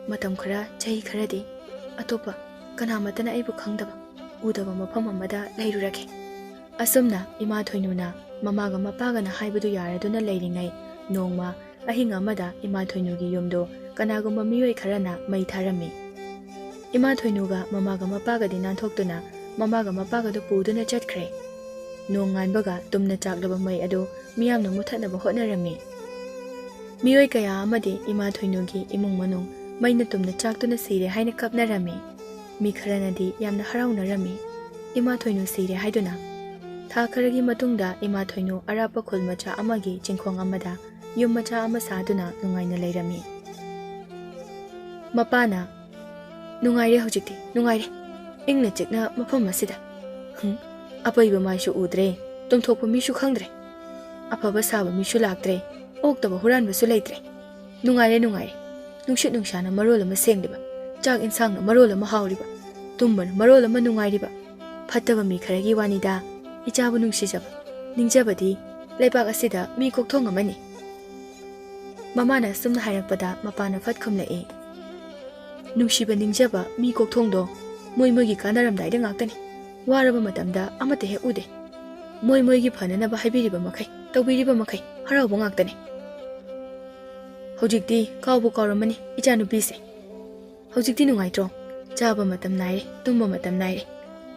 ꯃꯇꯝ ꯈꯔ, ꯆꯍꯤ ꯈꯔꯗꯤ ꯑꯇꯣꯞꯄ ꯀꯅꯥꯃꯠꯇꯅ ꯑꯩꯕꯨ ꯈꯪꯗꯕ, ꯎꯗꯕ ꯃꯐꯝ ꯑꯃꯗ ꯂꯩꯔꯨꯔꯒꯦ꯫" ꯑꯁꯨꯝꯅ ꯏꯃꯥ ꯊꯣꯏꯅꯨꯅ ꯃꯃꯥꯒ ꯃꯄꯥꯒꯅ ꯍꯥꯏꯕꯗꯨ ꯌꯥꯔꯗꯨꯅ ꯂꯩꯔꯤꯉꯩ, ꯅꯣꯡꯃ ꯑꯍꯤꯡ ꯑꯃꯗ ꯏꯃꯥ ꯊꯣꯏꯅꯨꯒꯤ ꯌꯨꯝꯗꯨ ꯀꯅꯥꯒꯨꯝꯕ ꯃꯤꯑꯣꯏ ꯈꯔꯅ ꯃꯩ ꯊꯥꯔꯝꯃꯤ꯫ ꯏꯃꯥ ꯊꯣꯏꯅꯨꯒ ꯃꯃꯥꯒ ꯃꯄꯥꯒꯗꯤ ꯅꯥꯟꯊꯣꯛꯇꯨꯅ ꯃꯃꯥꯒ ꯃꯄꯥꯒꯗꯨ ꯄꯨꯗꯨꯅ ꯆꯠꯈ꯭ꯔꯦ꯫ ꯅꯣꯡꯉꯥꯟꯕꯒ ꯇꯨꯝꯅ ꯆꯥꯛꯂꯕ ꯃꯩ ꯑꯗꯨ ꯃꯤꯌꯥꯝꯅ ꯃꯨꯊꯠꯅꯕ ꯍꯣꯠꯅꯔꯝꯃꯤ꯫ ꯃꯤꯑꯣꯏ ꯀꯌꯥ ꯑꯃꯗꯤ ꯏꯃꯥ ꯊꯣꯏꯅꯨꯒꯤ ꯏꯃꯨꯡ ꯃꯅꯨꯡ ꯃꯩꯅ ꯇꯨꯝꯅ ꯆꯥꯛꯇꯨꯅ ꯁꯤꯔꯦ ꯍꯥꯏꯅ ꯀꯞꯅꯔꯝꯃꯤ꯫ ꯃꯤ ꯈꯔꯅꯗꯤ ꯌꯥꯝꯅ ꯍꯔꯥꯎꯅꯔꯝꯃꯤ, ꯏꯃꯥ ꯊꯣꯏꯅꯨ ꯁꯤꯔꯦ ꯍꯥꯏꯗꯨꯅ꯫ ꯊꯥ ꯈꯔꯒꯤ ꯃꯇꯨꯡꯗ ꯏꯃꯥ ꯊꯣꯏꯅꯨ ꯑꯔꯥꯞꯄ ꯈꯨꯜ ꯃꯆꯥ ꯑꯃꯒꯤ ꯆꯤꯡꯈꯣꯡ ꯑꯃꯗ ꯌꯨꯝ ꯃꯆꯥ ꯑꯃ ꯁꯥꯗꯨꯅ ꯅꯨꯡꯉꯥꯏꯅ ꯂꯩꯔꯝꯃꯤ꯫ ꯃꯄꯥꯅ, "ꯅꯨꯡꯉꯥꯏꯔꯦ ꯍꯧꯖꯤꯛꯇꯤ, ꯅꯨꯡꯉꯥꯏꯔꯦ꯫ ꯏꯪꯅ ꯆꯤꯛꯅ ꯃꯐꯝ ꯑꯁꯤꯗ꯫ ꯍꯨꯝ, ꯑꯄꯩꯕ ꯃꯥꯏꯁꯨ ꯎꯗ꯭ꯔꯦ, ꯇꯨꯝꯊꯣꯛꯄ ꯃꯤꯁꯨ ꯈꯪꯗ꯭ꯔꯦ꯫ ꯑꯐꯕ ꯁꯥꯕ ꯃꯤꯁꯨ ꯂꯥꯛꯇ꯭ꯔꯦ, ꯑꯣꯛꯇꯕ ꯍꯨꯔꯥꯟꯕꯁꯨ ꯂꯩꯇ꯭ꯔꯦ꯫ ꯅꯨꯡꯉꯥꯏꯔꯦ, ꯅꯨꯡꯉꯥꯏꯔꯦ꯫ ꯅꯨꯡꯁꯤꯠ ꯅꯨꯡꯁꯥꯅ ꯃꯔꯣꯜ ꯑꯃ ꯁꯦꯡꯂꯤꯕ, ꯆꯥꯛ ꯏꯟꯁꯥꯡꯅ ꯃꯔꯣꯜ ꯑꯃ ꯍꯥꯎꯔꯤꯕ, ꯇꯨꯝꯕꯅ ꯃꯔꯣꯜ ꯑꯃ ꯅꯨꯡꯉꯥꯏꯔꯤꯕ꯫ ꯐꯠꯇꯕ ꯃꯤ ꯈꯔꯒꯤ ꯋꯥꯅꯤꯗ, ꯏꯆꯥꯕꯨ ꯅꯨꯡꯁꯤꯖꯕ, ꯅꯤꯡꯖꯕꯗꯤ ꯂꯩꯕꯥꯛ ꯑꯁꯤꯗ ꯃꯤ ꯀꯣꯛꯊꯣꯡ ꯑꯃꯅꯤ꯫" ꯃꯃꯥꯅ ꯑꯁꯨꯝꯅ ꯍꯥꯏꯔꯛꯄꯗ ꯃꯄꯥꯅ ꯐꯠ ꯈꯨꯝꯂꯛꯏ, "ꯅꯨꯡꯁꯤꯕ ꯅꯤꯡꯖꯕ ꯃꯤ ꯀꯣꯛꯊꯣꯡꯗꯣ ꯃꯣꯏ ꯃꯣꯏꯒꯤ ꯀꯥꯟꯅꯔꯝꯗꯥꯏꯗ ꯉꯥꯛꯇꯅꯤ꯫ ꯋꯥꯔꯕ ꯃꯇꯝꯗ ꯑꯃꯠꯇ ꯍꯦꯛ ꯎꯗꯦ꯫ ꯃꯣꯏ ꯃꯣꯏꯒꯤ ꯐꯅꯅꯕ ꯍꯥꯏꯕꯤꯔꯤꯕ ꯃꯈꯩ, ꯇꯧꯕꯤꯔꯤꯕ ꯃꯈꯩ ꯍꯔꯥꯎꯕ ꯉꯥꯛꯇꯅꯤ꯫ ꯍꯧꯖꯤꯛꯇꯤ ꯀꯥꯎꯕꯨ ꯀꯥꯎꯔꯝꯃꯅꯤ ꯏꯆꯥꯅꯨꯄꯤꯁꯦ꯫ ꯍꯧꯖꯤꯛꯇꯤ ꯅꯨꯡꯉꯥꯏꯇ꯭ꯔꯣ? ꯆꯥꯕ ꯃꯇꯝ ꯅꯥꯏꯔꯦ, ꯇꯨꯝꯕ ꯃꯇꯝ ꯅꯥꯏꯔꯦ꯫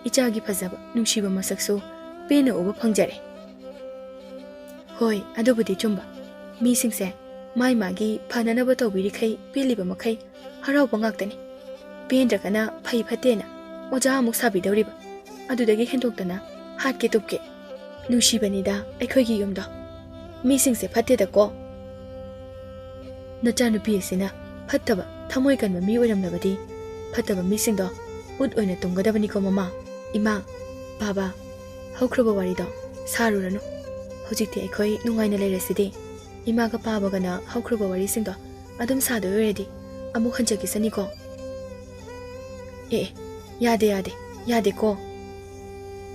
ꯏꯆꯥꯒꯤ ꯐꯖꯕ, ꯅꯨꯡꯁꯤꯕ ꯃꯁꯛꯁꯨ ꯄꯦꯟꯅ ꯎꯕ ꯐꯪꯖꯔꯦ꯫ ꯍꯣꯏ, ꯑꯗꯨꯕꯨꯗꯤ ꯆꯨꯝꯕ꯫ ꯃꯤꯁꯤꯡꯁꯦ ꯃꯥꯏ ꯃꯥꯒꯤ ꯐꯅꯅꯕ ꯇꯧꯕꯤꯔꯤꯈꯩ, ꯄꯦꯜꯂꯤꯕ ꯃꯈꯩ ꯍꯔꯥꯎꯕ ꯉꯥꯛꯇꯅꯤ꯫ ꯄꯦꯟꯗ꯭ꯔꯒꯅ ꯐꯩ ꯐꯠꯇꯦꯅ ꯑꯣꯖꯥ ꯑꯃꯨꯛ ꯁꯥꯕꯤꯗꯧꯔꯤꯕ꯫ ꯑꯗꯨꯗꯒꯤ ꯍꯦꯟꯗꯣꯛꯇꯅ ꯍꯥꯠꯀꯦ ꯇꯨꯞꯀꯦ꯫ ꯅꯨꯡꯁꯤꯕꯅꯤꯗ ꯑꯩꯈꯣꯏꯒꯤ ꯌꯨꯝꯗꯣ꯫ ꯃꯤꯁꯤꯡꯁꯦ ꯐꯠꯇꯦꯗꯀꯣ꯫ ꯅꯆꯥꯅꯨꯄꯤ ꯑꯁꯤꯅ ꯐꯠꯇꯕ, ꯊꯃꯣꯏ ꯀꯟꯕ ꯃꯤ ꯑꯣꯏꯔꯝꯂꯕꯗꯤ ꯐꯠꯇꯕ ꯃꯤꯁꯤꯡꯗꯣ ꯎꯠ ꯑꯣꯏꯅ ꯇꯨꯝꯒꯗꯕꯅꯤꯀꯣ ꯃꯃꯥ꯫ ꯏꯃꯥ, ꯕꯥꯕꯥ, ꯍꯧꯈ꯭ꯔꯕ ꯋꯥꯔꯤꯗꯣ ꯁꯥꯔꯨꯔꯅꯨ꯫ ꯍꯧꯖꯤꯛꯇꯤ ꯑꯩꯈꯣꯏ ꯅꯨꯡꯉꯥꯏꯅ ꯂꯩꯔꯁꯤꯗꯤ꯫ ꯏꯃꯥꯒ ꯄꯥꯕꯒꯅ ꯍꯧꯈ꯭ꯔꯕ ꯋꯥꯔꯤꯁꯤꯡꯗꯣ ꯑꯗꯨꯝ ꯁꯥꯗꯣꯏ ꯑꯣꯏꯔꯗꯤ ꯑꯃꯨꯛ ꯍꯟꯖꯈꯤꯁꯅꯤꯀꯣ꯫ ꯑꯦ, ꯑꯦ, ꯌꯥꯗꯦ, ꯌꯥꯗꯦ, ꯌꯥꯗꯦꯀꯣ꯫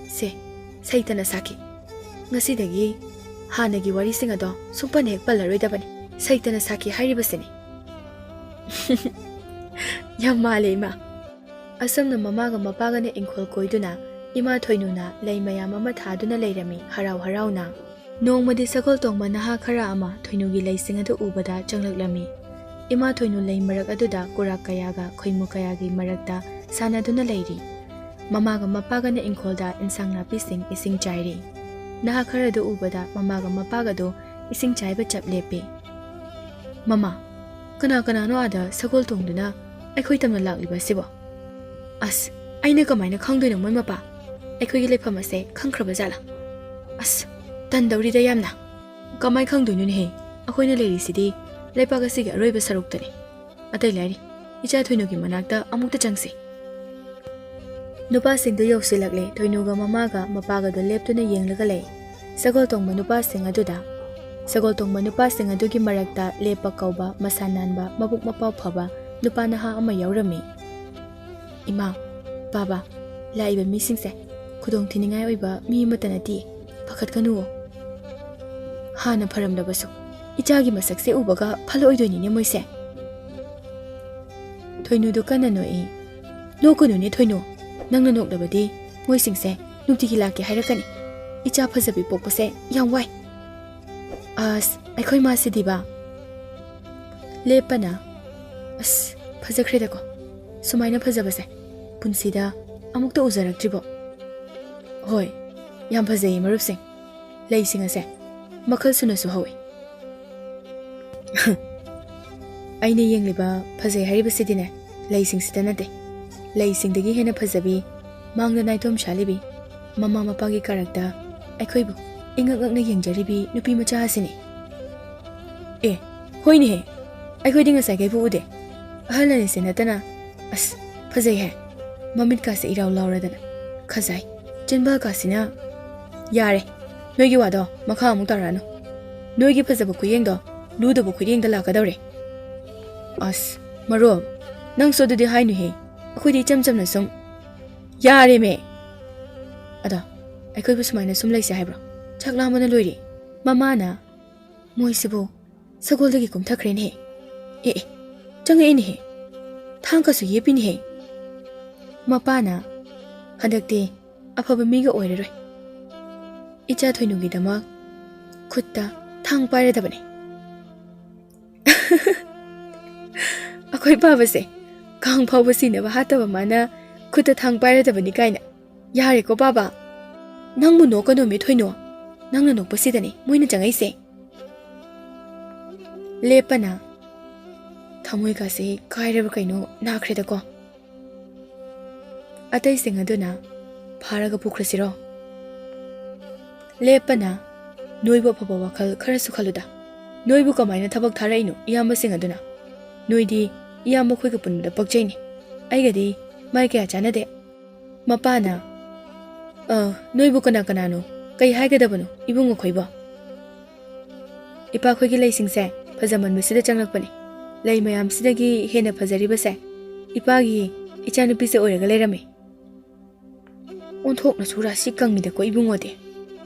ꯁꯦ, ꯁꯩꯇꯅ ꯁꯥꯈꯤ꯫ ꯉꯁꯤꯗꯒꯤ ꯍꯥꯟꯅꯒꯤ ꯋꯥꯔꯤꯁꯤꯡ ꯑꯗꯣ ꯁꯨꯡꯄꯟ ꯍꯦꯛ ꯄꯜꯂꯔꯣꯏꯗꯕꯅꯤ꯫ ꯁꯩꯇꯅ ꯁꯥꯈꯤ ꯍꯥꯏꯔꯤꯕꯁꯤꯅꯤ꯫ ꯌꯥꯝ ꯃꯥꯜꯂꯦ, ꯏꯃꯥ꯫ ꯑꯁꯨꯝꯅ ꯃꯃꯥꯒ ꯃꯄꯥꯒꯅ ꯏꯪꯈꯣꯜ ꯀꯣꯏꯗꯨꯅ ꯏꯃꯥ ꯊꯣꯏꯅꯨꯅ ꯂꯩ ꯃꯌꯥꯝ ꯑꯃ ꯊꯥꯗꯨꯅ ꯂꯩꯔꯝꯃꯤ ꯍꯔꯥꯎ ꯍꯔꯥꯎꯅ꯫ ꯅꯣꯡꯃꯗꯤ ꯁꯒꯣꯜ ꯇꯣꯡꯕ ꯅꯍꯥ ꯈꯔ ꯑꯃ ꯊꯣꯏꯅꯨꯒꯤ ꯂꯩꯁꯤꯡ ꯑꯗꯨ ꯎꯕꯗ ꯆꯪꯂꯛꯂꯝꯃꯤ꯫ ꯏꯃꯥ ꯊꯣꯏꯅꯨ ꯂꯩ ꯃꯔꯛ ꯑꯗꯨꯗ ꯀꯨꯔꯥꯛ ꯀꯌꯥꯒ ꯈꯣꯏꯃꯨ ꯀꯌꯥꯒꯤ ꯃꯔꯛꯇ ꯁꯥꯟꯅꯗꯨꯅ ꯂꯩꯔꯤ꯫ ꯃꯃꯥꯒ ꯃꯄꯥꯒꯅ ꯏꯪꯈꯣꯜꯗ ꯏꯟꯁꯥꯡ ꯅꯥꯄꯤꯁꯤꯡ ꯏꯁꯤꯡ ꯆꯥꯏꯔꯤ꯫ ꯅꯍꯥ ꯈꯔꯗꯨ ꯎꯕꯗ ꯃꯃꯥꯒ ꯃꯄꯥꯒꯗꯨ ꯏꯁꯤꯡ ꯆꯥꯏꯕ ꯆꯞ ꯂꯦꯞꯄꯤ꯫ "ꯃꯃꯥ, ꯀꯅꯥ ꯀꯅꯥꯅꯣ ꯑꯥꯗ ꯁꯒꯣꯜ ꯇꯣꯡꯗꯨꯅ ꯑꯩꯈꯣꯏ ꯇꯝꯅ ꯂꯥꯛꯂꯤꯕ ꯑꯁꯤꯕꯣ? ꯑꯁ, ꯑꯩꯅ ꯀꯃꯥꯏꯅ ꯈꯪꯗꯣꯏꯅꯣ ꯃꯣꯏ ꯃꯄꯥ? ꯑꯩꯈꯣꯏꯒꯤ ꯂꯩꯐꯝ ꯑꯁꯦ ꯈꯪꯈ꯭ꯔꯕ ꯖꯥꯠꯂꯥ? ꯑꯁ, ꯇꯟꯗꯧꯔꯤꯗ ꯌꯥꯝꯅ꯫ ꯀꯃꯥꯏ ꯈꯪꯗꯣꯏꯅꯣꯅꯦꯍꯦ? ꯑꯩꯈꯣꯏꯅ ꯂꯩꯔꯤꯁꯤꯗꯤ ꯂꯩꯄꯥꯛ ꯑꯁꯤꯒꯤ ꯑꯔꯣꯏꯕ ꯁꯔꯨꯛꯇꯅꯤ꯫ ꯑꯇꯩ ꯂꯥꯏꯔꯤ, ꯏꯆꯥ ꯊꯣꯏꯅꯨꯒꯤ ꯃꯅꯥꯛꯇ ꯑꯃꯨꯛꯇ ꯆꯪꯁꯤ꯫" ꯅꯨꯄꯥꯁꯤꯡꯗꯨ ꯌꯧꯁꯤꯜꯂꯛꯂꯦ꯫ ꯊꯣꯏꯅꯨꯒ ꯃꯃꯥꯒ ꯃꯄꯥꯒꯗꯨ ꯂꯦꯞꯇꯨꯅ ꯌꯦꯡꯂꯒ ꯂꯩ꯫ ꯁꯒꯣꯜ ꯇꯣꯡꯕ ꯅꯨꯄꯥꯁꯤꯡ ꯑꯗꯨꯗ, ꯁꯒꯣꯜ ꯇꯣꯡꯕ ꯅꯨꯄꯥꯁꯤꯡ ꯑꯗꯨꯒꯤ ꯃꯔꯛꯇ ꯂꯦꯞꯄ ꯀꯧꯕ, ꯃꯁꯥ ꯅꯥꯟꯕ, ꯃꯕꯨꯛ ꯃꯄꯥꯎ ꯐꯕ ꯅꯨꯄꯥ ꯅꯍꯥ ꯑꯃ ꯌꯥꯎꯔꯝꯃꯤ꯫ "ꯏꯃꯥ, ꯕꯥꯕꯥ, ꯂꯥꯛꯏꯕ ꯃꯤꯁꯤꯡꯁꯦ ꯈꯨꯗꯣꯡ ꯊꯤꯅꯤꯡꯉꯥꯏ ꯑꯣꯏꯕ ꯃꯤ ꯑꯃꯠꯇ ꯅꯠꯇꯦ꯫ ꯄꯥꯈꯠꯀꯅꯨꯑꯣ꯫ ꯍꯥꯟꯅ ꯐꯔꯝꯂꯕꯁꯨ ꯏꯆꯥꯒꯤ ꯃꯁꯛꯁꯦ ꯎꯕꯒ ꯐꯜꯂꯛꯑꯣꯏꯗꯣꯏꯅꯤꯅꯦ ꯃꯣꯏꯁꯦ꯫" ꯊꯣꯏꯅꯨꯗꯨ ꯀꯟꯅ ꯅꯣꯛꯏ꯫ ꯅꯣꯛꯀꯅꯨꯅꯦ ꯊꯣꯏꯅꯨ, ꯅꯪꯅ ꯅꯣꯛꯂꯕꯗꯤ ꯃꯣꯏꯁꯤꯡꯁꯦ ꯅꯨꯡꯇꯤꯒꯤ ꯂꯥꯛꯀꯦ ꯍꯥꯏꯔꯛꯀꯅꯤ꯫ ꯏꯆꯥ ꯐꯖꯕꯤ ꯄꯣꯛꯄꯁꯦ ꯌꯥꯝ ꯋꯥꯏ꯫ ꯑꯁ, ꯑꯩꯈꯣꯏ ꯃꯥꯁꯤꯗꯤꯕ꯫ ꯂꯦꯞꯄꯅ, ꯑꯁ, ꯐꯖꯈ꯭ꯔꯦꯗꯀꯣ꯫ ꯁꯨꯃꯥꯏꯅ ꯐꯖꯕꯁꯦ ꯄꯨꯟꯁꯤꯗ ꯑꯃꯨꯛꯇ ꯎꯖꯔꯛꯇ꯭ꯔꯤꯕꯣ? ꯍꯣꯏ, ꯌꯥꯝ ꯐꯖꯩꯌꯦ ꯃꯔꯨꯞꯁꯤꯡ꯫ ꯂꯩꯁꯤꯡ ꯑꯁꯦ ꯃꯈꯜ ꯁꯨꯅꯁꯨ ꯍꯧꯏ꯫ ꯑꯩꯅ ꯌꯦꯡꯂꯤꯕ ꯐꯖꯩ ꯍꯥꯏꯔꯤꯕꯁꯤꯗꯤꯅꯦ, ꯂꯩꯁꯤꯡꯁꯤꯗ ꯅꯠꯇꯦ꯫ ꯂꯩꯁꯤꯡꯗꯒꯤ ꯍꯦꯟꯅ ꯐꯖꯕꯤ, ꯃꯥꯡꯗ ꯅꯥꯏꯇꯣꯝ ꯁꯥꯠꯂꯤꯕꯤ, ꯃꯃꯥ ꯃꯄꯥꯒꯤ ꯀꯥꯔꯛꯇ ꯑꯩꯈꯣꯏꯕꯨ ꯏꯉꯛ ꯉꯛꯅ ꯌꯦꯡꯖꯔꯤꯕꯤ ꯅꯨꯄꯤ ꯃꯆꯥ ꯑꯁꯤꯅꯤ꯫ ꯑꯦ, ꯍꯣꯏꯅꯦꯍꯦ, ꯑꯩꯈꯣꯏꯗꯤ ꯉꯁꯥꯏꯈꯩꯕꯨ ꯎꯗꯦ꯫ ꯑꯍꯜ ꯑꯅꯤꯁꯦ ꯅꯠꯇꯅ, ꯑꯁ, ꯐꯖꯩꯍꯦ꯫ ꯃꯃꯤꯠꯀꯥꯁꯦ ꯏꯔꯥꯎ ꯂꯥꯎꯔꯗꯅ꯫ ꯈꯖꯥꯏ, ꯆꯤꯟꯕꯥꯜꯀꯥꯁꯤꯅ꯫ ꯌꯥꯔꯦ, ꯅꯣꯏꯒꯤ ꯋꯥꯗꯣ ꯃꯈꯥ ꯑꯃꯨꯛ ꯇꯥꯔꯛꯑꯅꯨ꯫ ꯅꯣꯏꯒꯤ ꯐꯖꯕ ꯈꯨꯌꯦꯡꯗꯣ ꯂꯨꯗꯕ ꯈꯨꯌꯦꯡꯗ ꯂꯥꯛꯀꯗꯧꯔꯦ꯫ ꯑꯁ, ꯃꯔꯨꯞ, ꯅꯪꯁꯨ ꯑꯗꯨꯗꯤ ꯍꯥꯏꯅꯨꯍꯦ꯫ ꯑꯩꯈꯣꯏꯗꯤ ꯏꯆꯝ ꯆꯝꯅ ꯁꯨꯝ꯫ ꯌꯥꯔꯦꯃꯦ! ꯑꯗꯣ, ꯑꯩꯈꯣꯏꯕꯨ ꯁꯨꯃꯥꯏꯅ ꯁꯨꯝ ꯂꯩꯁꯦ ꯍꯥꯏꯕ꯭ꯔꯣ? ꯆꯥꯛ ꯂꯥꯝꯕꯅ ꯂꯣꯏꯔꯦ꯫ ꯃꯃꯥꯅ, ꯃꯣꯏꯁꯤꯕꯨ ꯁꯒꯣꯜꯗꯒꯤ ꯀꯨꯝꯊꯈ꯭ꯔꯦꯅꯦꯍꯦ꯫ ꯑꯦ, ꯑꯦ, ꯆꯪꯉꯛꯑꯦꯅꯦꯍꯦ꯫ ꯊꯥꯡꯒꯁꯨ ꯌꯦꯞꯄꯤꯅꯦꯍꯦ꯫ ꯃꯄꯥꯅ, ꯍꯟꯗꯛꯇꯤ ꯑꯐꯕ ꯃꯤꯒ ꯑꯣꯏꯔꯔꯣꯏ꯫ ꯏꯆꯥ ꯊꯣꯏꯅꯨꯒꯤꯗꯃꯛ ꯈꯨꯠꯇ ꯊꯥꯡ ꯄꯥꯏꯔꯗꯕꯅꯦ꯫ ꯑꯩꯈꯣꯏ ꯄꯥꯕꯁꯦ ꯀꯥꯡ ꯐꯥꯎꯕ ꯁꯤꯅꯕ ꯍꯥꯠꯇꯕ ꯃꯥꯅ ꯈꯨꯠꯇ ꯊꯥꯡ ꯄꯥꯏꯔꯗꯕꯅꯤ ꯀꯥꯏꯅ꯫ ꯌꯥꯔꯦꯀꯣ ꯄꯥꯕ, ꯅꯪꯕꯨ ꯅꯣꯛꯀꯅꯣꯃꯤ ꯊꯣꯏꯅꯣ, ꯅꯪꯅ ꯅꯣꯛꯄꯁꯤꯗꯅꯤ ꯃꯣꯏꯅ ꯆꯪꯉꯛꯏꯁꯦ꯫ ꯂꯦꯞꯄꯅ, ꯊꯃꯣꯏꯒꯁꯦ ꯀꯥꯏꯔꯕ ꯀꯩꯅꯣ ꯅꯥꯈ꯭ꯔꯦꯗꯀꯣ꯫ ꯑꯇꯩꯁꯤꯡ ꯑꯗꯨꯅ ꯐꯥꯔꯒ ꯄꯨꯈ꯭ꯔꯁꯤꯔꯣ? ꯂꯦꯞꯄꯅ, ꯅꯣꯏꯕꯨ ꯑꯐꯕ ꯋꯥꯈꯜ ꯈꯔꯁꯨ ꯈꯜꯂꯨꯗ꯫ ꯅꯣꯏꯕꯨ ꯀꯃꯥꯏꯅ ꯊꯕꯛ ꯊꯥꯔꯛꯏꯅꯣ ꯏꯌꯥꯝꯕꯁꯤꯡ ꯑꯗꯨꯅ? ꯅꯣꯏꯗꯤ ꯏꯌꯥꯝꯕ ꯑꯩꯈꯣꯏꯒ ꯄꯨꯟꯕꯗ ꯄꯛꯆꯩꯅꯦ꯫ ꯑꯩꯒꯗꯤ ꯃꯥꯏ ꯀꯌꯥ ꯆꯥꯟꯅꯗꯦ꯫ ꯃꯄꯥꯅ, ꯑ, ꯅꯣꯏꯕꯨ ꯀꯅꯥ ꯀꯅꯥꯅꯣ? ꯀꯩ ꯍꯥꯏꯒꯗꯕꯅꯣ ꯏꯕꯨꯡꯉꯣ ꯈꯣꯏꯕꯣ? ꯏꯄꯥꯈꯣꯏꯒꯤ ꯂꯩꯁꯤꯡꯁꯦ ꯐꯖꯃꯟꯕꯁꯤꯗ ꯆꯪꯂꯛꯄꯅꯤ꯫ ꯂꯩ ꯃꯌꯥꯝꯁꯤꯗꯒꯤ ꯍꯦꯟꯅ ꯐꯖꯔꯤꯕꯁꯦ ꯏꯄꯥꯒꯤ ꯏꯆꯥꯅꯨꯄꯤꯁꯦ ꯑꯣꯏꯔꯒ ꯂꯩꯔꯝꯃꯤ꯫ ꯑꯣꯟꯊꯣꯛꯅꯁꯨ ꯔꯥꯁꯤ ꯀꯪꯉꯤꯗꯀꯣ ꯏꯕꯨꯡꯉꯣꯗꯤ꯫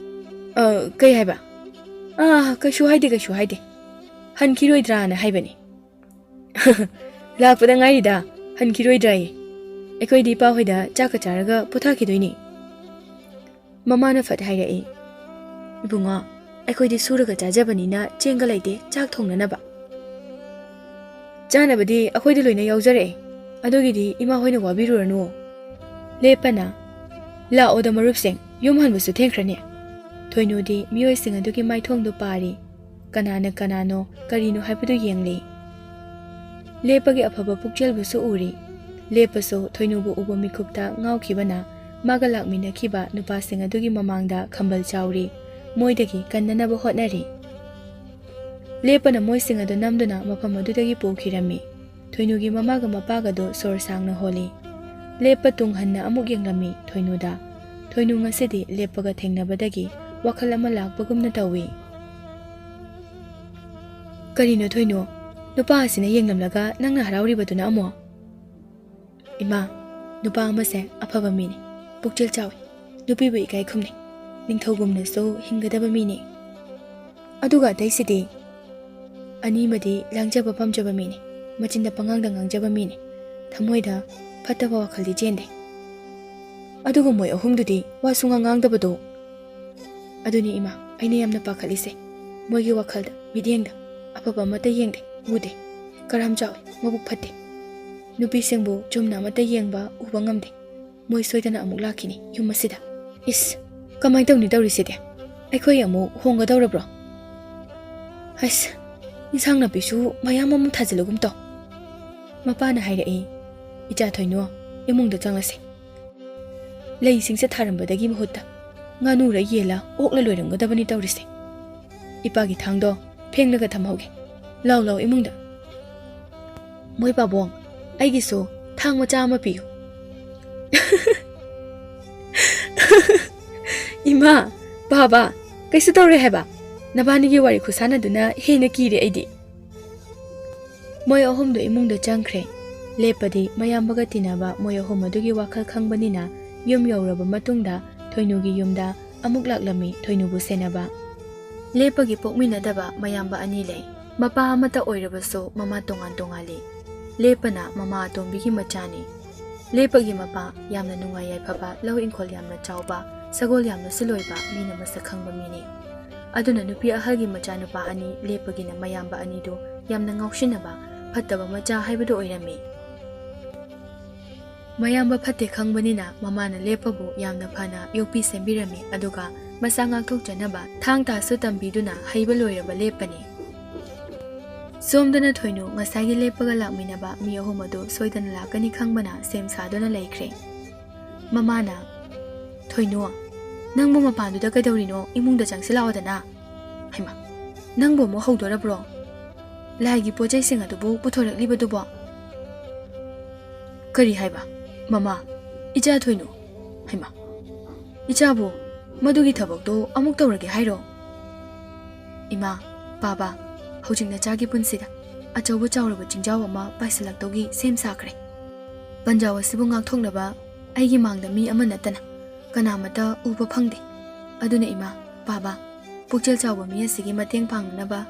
ꯑ, ꯀꯩ ꯍꯥꯏꯕ? ꯑꯥ, ꯀꯩꯁꯨ ꯍꯥꯏꯗꯦ, ꯀꯩꯁꯨ ꯍꯥꯏꯗꯦ꯫ ꯍꯟꯈꯤꯔꯣꯏꯗ꯭ꯔꯥꯅ ꯍꯥꯏꯕꯅꯤ꯫ ꯂꯥꯛꯄꯗ ꯉꯥꯏꯔꯤꯗ, ꯍꯟꯈꯤꯔꯣꯏꯗ꯭ꯔꯥꯌꯦ꯫ ꯑꯩꯈꯣꯏꯗꯤ ꯏꯄꯥ ꯍꯣꯏꯗ ꯆꯥꯛꯀ ꯆꯥꯔꯒ ꯄꯣꯊꯥꯈꯤꯗꯣꯏꯅꯤ꯫ ꯃꯃꯥꯅ ꯐꯠ ꯍꯥꯏꯔꯛꯏ, "ꯏꯕꯨꯡꯉꯣ, ꯑꯩꯈꯣꯏꯗꯤ ꯁꯨꯔꯒ ꯆꯥꯖꯕꯅꯤꯅ ꯆꯦꯡꯒ ꯂꯩꯇꯦ ꯆꯥꯛ ꯊꯣꯡꯅꯅꯕ꯫ ꯆꯥꯅꯕꯗꯤ ꯑꯩꯈꯣꯏꯗ ꯂꯣꯏꯅ ꯌꯥꯎꯖꯔꯛꯑꯦ, ꯑꯗꯨꯒꯤꯗꯤ ꯏꯃꯥ ꯍꯣꯏꯅ ꯋꯥꯕꯤꯔꯨꯔꯅꯨ꯫" ꯂꯦꯞꯄꯅ, "ꯂꯥꯛꯑꯣꯗ ꯃꯔꯨꯞꯁꯤꯡ, ꯌꯨꯝ ꯍꯟꯕꯁꯨ ꯊꯦꯡꯈ꯭ꯔꯅꯤ꯫" ꯊꯣꯏꯅꯨꯗꯤ ꯃꯤꯑꯣꯏꯁꯤꯡ ꯑꯗꯨꯒꯤ ꯃꯥꯏꯊꯣꯡꯗꯨ ꯄꯥꯔꯤ꯫ ꯀꯅꯥꯅ ꯀꯅꯥꯅꯣ, ꯀꯔꯤꯅꯣ ꯍꯥꯏꯕꯗꯨ ꯌꯦꯡꯂꯤ꯫ ꯂꯦꯞꯄꯒꯤ ꯑꯐꯕ ꯄꯨꯛꯆꯦꯜꯕꯨꯁꯨ ꯎꯔꯤ꯫ ꯂꯦꯞꯄꯁꯨ ꯊꯣꯏꯅꯨꯕꯨ ꯎꯕ ꯃꯤꯀꯨꯞꯇ ꯉꯥꯎꯈꯤꯕꯅ ꯃꯥꯒ ꯂꯥꯛꯃꯤꯟꯅꯈꯤꯕ ꯅꯨꯄꯥꯁꯤꯡ ꯑꯗꯨꯒꯤ ꯃꯃꯥꯡꯗ ꯈꯝꯕꯜ ꯆꯥꯎꯔꯤ, ꯃꯣꯏꯗꯒꯤ ꯀꯟꯅꯅꯕ ꯍꯣꯠꯅꯔꯤ꯫ ꯂꯦꯞꯄꯅ ꯃꯣꯏꯁꯤꯡ ꯑꯗꯨ ꯅꯝꯗꯨꯅ ꯃꯐꯝ ꯑꯗꯨꯗꯒꯤ ꯄꯨꯈꯤꯔꯝꯃꯤ꯫ ꯊꯣꯏꯅꯨꯒꯤ ꯃꯃꯥꯒ ꯃꯄꯥꯒꯗꯨ ꯁꯣꯔ ꯁꯥꯡꯅ ꯍꯣꯜꯂꯤ꯫ ꯂꯦꯞꯄ ꯇꯨꯡ ꯍꯟꯅ ꯑꯃꯨꯛ ꯌꯦꯡꯂꯝꯃꯤ ꯊꯣꯏꯅꯨꯗ꯫ ꯊꯣꯏꯅꯨ ꯉꯁꯤꯗꯤ ꯂꯦꯞꯄꯒ ꯊꯦꯡꯅꯕꯗꯒꯤ ꯋꯥꯈꯜ ꯑꯃ ꯂꯥꯛꯄꯒꯨꯝꯅ ꯇꯧꯏ꯫ "ꯀꯔꯤꯅꯣ ꯊꯣꯏꯅꯨ? ꯅꯨꯄꯥ ꯑꯁꯤꯅ ꯌꯦꯡꯂꯝꯂꯒ ꯅꯪꯅ ꯍꯔꯥꯎꯔꯤꯕꯗꯨꯅ ꯑꯃꯨꯛ?" "ꯏꯃꯥ, ꯅꯨꯄꯥ ꯑꯃꯁꯦ ꯑꯐꯕ ꯃꯤꯅꯤ, ꯄꯨꯛꯆꯦꯜ ꯆꯥꯎꯏ, ꯅꯨꯄꯤꯕꯨ ꯏꯀꯥꯏ ꯈꯨꯝꯅꯩ, ꯅꯤꯡꯊꯧꯒꯨꯝꯅꯁꯨ ꯍꯤꯡꯒꯗꯕ ꯃꯤꯅꯤ꯫ ꯑꯗꯨꯒ ꯑꯇꯩꯁꯤꯗꯤ?" "ꯑꯅꯤꯃꯗꯤ ꯂꯥꯡꯖꯕ ꯄꯥꯝꯖꯕ ꯃꯤꯅꯤ, ꯃꯆꯤꯟꯗ ꯄꯉꯥꯡꯗ ꯉꯥꯡꯖꯕ ꯃꯤꯅꯤ, ꯊꯃꯣꯏꯗ ꯐꯠꯇꯕ ꯋꯥꯈꯜꯗꯤ ꯆꯦꯟꯗꯦ꯫ ꯑꯗꯨꯒ ꯃꯣꯏ ꯑꯍꯨꯝꯗꯨꯗꯤ ꯋꯥ ꯁꯨꯡꯉꯥꯡ ꯉꯥꯡꯗꯕꯗꯣ?" "ꯑꯗꯨꯅꯤ ꯏꯃꯥ, ꯑꯩꯅ ꯌꯥꯝꯅ ꯄꯥꯈꯠꯂꯤꯁꯦ꯫ ꯃꯣꯏꯒꯤ ꯋꯥꯈꯜꯗ, ꯃꯤꯠꯌꯦꯡꯗ ꯑꯐꯕ ꯑꯃꯠꯇ ꯌꯦꯡꯗꯦ, ꯎꯗꯦ꯫ ꯀꯔꯥꯝ ꯆꯥꯎꯏ, ꯃꯕꯨꯛ ꯐꯠꯇꯦ꯫ ꯅꯨꯄꯤꯁꯤꯡꯕꯨ ꯆꯨꯝꯅ ꯑꯃꯠꯇ ꯌꯦꯡꯕ, ꯎꯕ ꯉꯝꯗꯦ꯫ ꯃꯣꯏ ꯁꯣꯏꯗꯅ ꯑꯃꯨꯛ ꯂꯥꯛꯈꯤꯅꯤ ꯌꯨꯝ ꯑꯁꯤꯗ꯫ ꯏꯁ, ꯀꯃꯥꯏꯅ ꯇꯧꯅꯤ ꯇꯧꯔꯤꯁꯤꯗꯤ? ꯑꯩꯈꯣꯏ ꯑꯃꯨꯛ ꯍꯣꯡꯒꯗꯧꯔꯕ꯭ꯔꯣ? ꯍꯩꯁ, ꯏꯟꯁꯥꯡ ꯅꯥꯄꯤꯁꯨ ꯃꯌꯥꯝ ꯑꯃ ꯊꯥꯖꯤꯜꯂꯒꯨꯝ ꯇꯧ꯫" ꯃꯄꯥꯅ ꯍꯥꯏꯔꯛꯏ, "ꯏꯆꯥ ꯊꯣꯏꯅꯨ, ꯏꯃꯨꯡꯗ ꯆꯪꯂꯁꯤ꯫ ꯂꯩꯁꯤꯡꯁꯦ ꯊꯥꯔꯝꯕꯗꯒꯤ ꯃꯍꯨꯠꯇ ꯉꯥꯅꯨꯔ ꯌꯦꯜꯂ ꯑꯣꯛꯂ ꯂꯣꯏꯔꯝꯒꯗꯕꯅꯤ ꯇꯧꯔꯤꯁꯦ꯫ ꯏꯄꯥꯒꯤ ꯊꯥꯡꯗꯣ ꯐꯦꯡꯂꯒ ꯊꯝꯍꯧꯒꯦ꯫ ꯂꯥꯎ ꯂꯥꯎ ꯏꯃꯨꯡꯗ꯫ ꯃꯣꯏ ꯄꯥꯕꯣꯡ, ꯑꯩꯒꯤꯁꯨ ꯊꯥꯡ ꯃꯆꯥ ꯑꯃ ꯄꯤꯌꯨ꯫" "ꯏꯃꯥ, ꯕꯥꯕꯥ, ꯀꯩꯁꯨ ꯇꯧꯔꯣꯏ ꯍꯥꯏꯕ꯫ ꯅꯕꯥꯅꯤꯒꯤ ꯋꯥꯔꯤ ꯈꯨꯁꯥꯟꯅꯗꯨꯅ ꯍꯦꯟꯅ ꯀꯤꯔꯦ ꯑꯩꯗꯤ꯫" ꯃꯣꯏ ꯑꯍꯨꯝꯗꯨ ꯏꯃꯨꯡꯗ ꯆꯪꯈ꯭ꯔꯦ꯫ ꯂꯦꯞꯄꯗꯤ ꯃꯌꯥꯝꯕꯒ ꯇꯤꯟꯅꯕ ꯃꯣꯏ ꯑꯍꯨꯝ ꯑꯗꯨꯒꯤ ꯋꯥꯈꯜ ꯈꯪꯕꯅꯤꯅ ꯌꯨꯝ ꯌꯧꯔꯕ ꯃꯇꯨꯡꯗ ꯊꯣꯏꯅꯨꯒꯤ ꯌꯨꯝꯗ ꯑꯃꯨꯛ ꯂꯥꯛꯂꯝꯃꯤ ꯊꯣꯏꯅꯨꯕꯨ ꯁꯦꯟꯅꯕ꯫ ꯂꯦꯞꯄꯒꯤ ꯄꯣꯛꯃꯤꯟꯅꯗꯕ ꯃꯌꯥꯝꯕ ꯑꯅꯤ ꯂꯩ꯫ ꯃꯄꯥ ꯑꯃꯠꯇ ꯑꯣꯏꯔꯕꯁꯨ ꯃꯃꯥ ꯇꯣꯉꯥꯟ ꯇꯣꯉꯥꯜꯂꯤ꯫ ꯂꯦꯞꯄꯅ ꯃꯃꯥ ꯑꯇꯣꯝꯕꯤꯒꯤ ꯃꯆꯥꯅꯤ꯫ ꯂꯦꯞꯄꯒꯤ ꯃꯄꯥ ꯌꯥꯝꯅ ꯅꯨꯡꯉꯥꯏ ꯌꯥꯏꯐꯕ, ꯂꯧ ꯏꯪꯈꯣꯜ ꯌꯥꯝꯅ ꯆꯥꯎꯕ, ꯁꯒꯣꯜ ꯌꯥꯝꯅꯁꯨ ꯂꯣꯏꯕ, ꯃꯤꯅ ꯃꯁꯛ ꯈꯪꯕ ꯃꯤꯅꯤ꯫ ꯑꯗꯨꯅ ꯅꯨꯄꯤ ꯑꯍꯜꯒꯤ ꯃꯆꯥꯅꯨꯄꯥ ꯑꯅꯤ, ꯂꯦꯞꯄꯒꯤꯅ ꯃꯌꯥꯝꯕ ꯑꯅꯤꯗꯨ, ꯌꯥꯝꯅ ꯉꯥꯎꯁꯤꯟꯅꯕ, ꯐꯠꯇꯕ ꯃꯆꯥ ꯍꯥꯏꯕꯗꯨ ꯑꯣꯏꯔꯝꯃꯤ꯫ ꯃꯌꯥꯝꯕ ꯐꯠꯇꯦ ꯈꯪꯕꯅꯤꯅ ꯃꯃꯥꯅ ꯂꯦꯞꯄꯕꯨ ꯌꯥꯝꯅ ꯐꯅ ꯌꯣꯛꯄꯤ ꯁꯦꯝꯕꯤꯔꯝꯃꯤ, ꯑꯗꯨꯒ ꯃꯁꯥ ꯉꯥꯛꯊꯣꯛꯆꯅꯕ ꯊꯥꯡ ꯇꯥꯁꯨ ꯇꯝꯕꯤꯗꯨꯅ ꯍꯩꯕ ꯂꯣꯏꯔꯕ ꯂꯦꯞꯄꯅꯤ꯫ ꯁꯣꯝꯗꯅ ꯊꯣꯏꯅꯨ ꯉꯁꯥꯏꯒꯤ ꯂꯦꯞꯄꯒ ꯂꯥꯛꯃꯤꯟꯅꯕ ꯃꯤ ꯑꯍꯨꯝ ꯑꯗꯨ ꯁꯣꯏꯗꯅ ꯂꯥꯛꯀꯅꯤ ꯈꯪꯕꯅ ꯁꯦꯝ ꯁꯥꯗꯨꯅ ꯂꯩꯈ꯭ꯔꯦ꯫ ꯃꯃꯥꯅ, "ꯊꯣꯏꯅꯨ, ꯅꯪꯕꯨ ꯃꯄꯥꯟꯗꯨꯗ ꯀꯩꯗꯧꯔꯤꯅꯣ? ꯏꯃꯨꯡꯗ ꯆꯪꯁꯤꯜꯂꯛꯑꯣꯗꯅ꯫ ꯍꯩꯃꯥ, ꯅꯪꯕꯨ ꯑꯃꯨꯛ ꯍꯧꯗꯣꯔꯕ꯭ꯔꯣ? ꯂꯥꯏꯒꯤ ꯄꯣꯠ ꯆꯩꯁꯤꯡ ꯑꯗꯨꯕꯨ ꯄꯨꯊꯣꯔꯛꯂꯤꯕꯗꯨꯕꯣ?" "ꯀꯔꯤ ꯍꯥꯏꯕ? ꯃꯃꯥ, ꯏꯆꯥ ꯊꯣꯏꯅꯨ, ꯍꯩꯃꯥ, ꯏꯆꯥꯕꯨ ꯃꯗꯨꯒꯤ ꯊꯕꯛꯇꯣ ꯑꯃꯨꯛ ꯇꯧꯔꯒꯦ ꯍꯥꯏꯔꯣ?" "ꯏꯃꯥ, ꯄꯥꯕ, ꯍꯧꯖꯤꯛ ꯅꯆꯥꯒꯤ ꯄꯨꯟꯁꯤꯗ ꯑꯆꯧꯕ ꯆꯥꯎꯔꯕ ꯆꯤꯡꯖꯥꯎ ꯑꯃ ꯄꯥꯏꯁꯤꯜꯂꯛꯇꯧꯒꯤ ꯁꯦꯝ ꯁꯥꯈ꯭ꯔꯦ꯫ ꯄꯟꯖꯥꯎ ꯑꯁꯤꯕꯨ ꯉꯥꯛꯊꯣꯛꯅꯕ ꯑꯩꯒꯤ ꯃꯥꯡꯗ ꯃꯤ ꯑꯃ ꯅꯠꯇꯅ ꯀꯅꯥꯃꯠꯇ ꯎꯕ ꯐꯪꯗꯦ꯫ ꯑꯗꯨꯅ ꯏꯃꯥ, ꯄꯥꯕ, ꯄꯨꯛꯆꯦꯜ ꯆꯥꯎꯕ ꯃꯤ ꯑꯁꯤꯒꯤ ꯃꯇꯦꯡ ꯄꯥꯡꯅꯅꯕ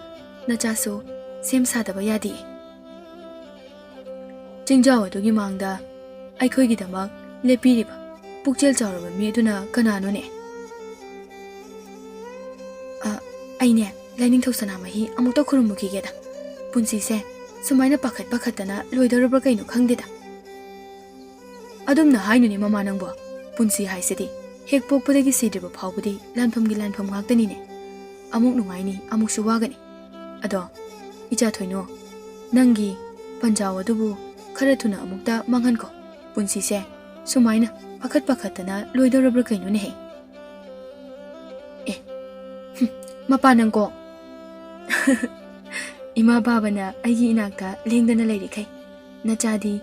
ꯅꯆꯥꯁꯨ ꯁꯦꯝ ꯁꯥꯗꯕ ꯌꯥꯗꯦ꯫" "ꯆꯤꯡꯖꯥꯎ ꯑꯗꯨꯒꯤ ꯃꯥꯡꯗ ꯑꯩꯈꯣꯏꯒꯤꯗꯃꯛ ꯂꯦꯞꯄꯤꯔꯤꯕ ꯄꯨꯛꯆꯦꯜ ꯆꯥꯎꯔꯕ ꯃꯤ ꯑꯗꯨꯅ ꯀꯅꯥꯅꯣꯅꯦ?" "ꯑ, ꯑꯩꯅꯦ, ꯂꯥꯏꯅꯤꯡꯊꯧ ꯁꯅꯥꯃꯍꯤ ꯑꯃꯨꯛꯇ ꯈꯨꯔꯨꯝꯃꯨꯈꯤꯒꯦꯗ꯫ ꯄꯨꯟꯁꯤꯁꯦ ꯁꯨꯃꯥꯏꯅ ꯄꯥꯈꯠ ꯄꯥꯈꯠꯇꯅ ꯂꯣꯏꯗꯧꯔꯕ꯭ꯔꯥ ꯀꯩꯅꯣ ꯈꯪꯗꯦꯗ꯫" "ꯑꯗꯨꯝꯅ ꯍꯥꯏꯅꯨꯅꯦ ꯃꯃꯥ ꯅꯪꯕꯣ꯫ ꯄꯨꯟꯁꯤ ꯍꯥꯏꯁꯤꯗꯤ ꯍꯦꯛ ꯄꯣꯛꯄꯗꯒꯤ ꯁꯤꯗ꯭ꯔꯤꯕ ꯐꯥꯎꯕꯗꯤ ꯂꯥꯟꯐꯝꯒꯤ ꯂꯥꯟꯐꯝ ꯉꯥꯛꯇꯅꯤꯅꯦ꯫ ꯑꯃꯨꯛ ꯅꯨꯡꯉꯥꯏꯅꯤ, ꯑꯃꯨꯛꯁꯨ ꯋꯥꯒꯅꯤ꯫ ꯑꯗꯣ, ꯏꯆꯥ ꯊꯣꯏꯅꯨ, ꯅꯪꯒꯤ ꯄꯟꯖꯥꯎ ꯑꯗꯨꯕꯨ ꯈꯔ ꯊꯨꯅ ꯑꯃꯨꯛꯇ ꯃꯥꯡꯍꯟꯈꯣ꯫ ꯄꯨꯟꯁꯤꯁꯦ ꯁꯨꯃꯥꯏꯅ ꯄꯥꯈꯠ ꯄꯥꯈꯠꯇꯅ ꯂꯣꯏꯗꯧꯔꯕ꯭ꯔꯥ ꯀꯩꯅꯣꯅꯦꯍꯦ?" "ꯑꯦ, ꯍꯨꯝ, ꯃꯄꯥ ꯅꯪꯀꯣ꯫" "ꯏꯃꯥ ꯕꯥꯕꯅ ꯑꯩꯒꯤ ꯏꯅꯥꯛꯇ ꯂꯦꯡꯗꯅ ꯂꯩꯔꯤꯈꯩ ꯅꯆꯥꯗꯤ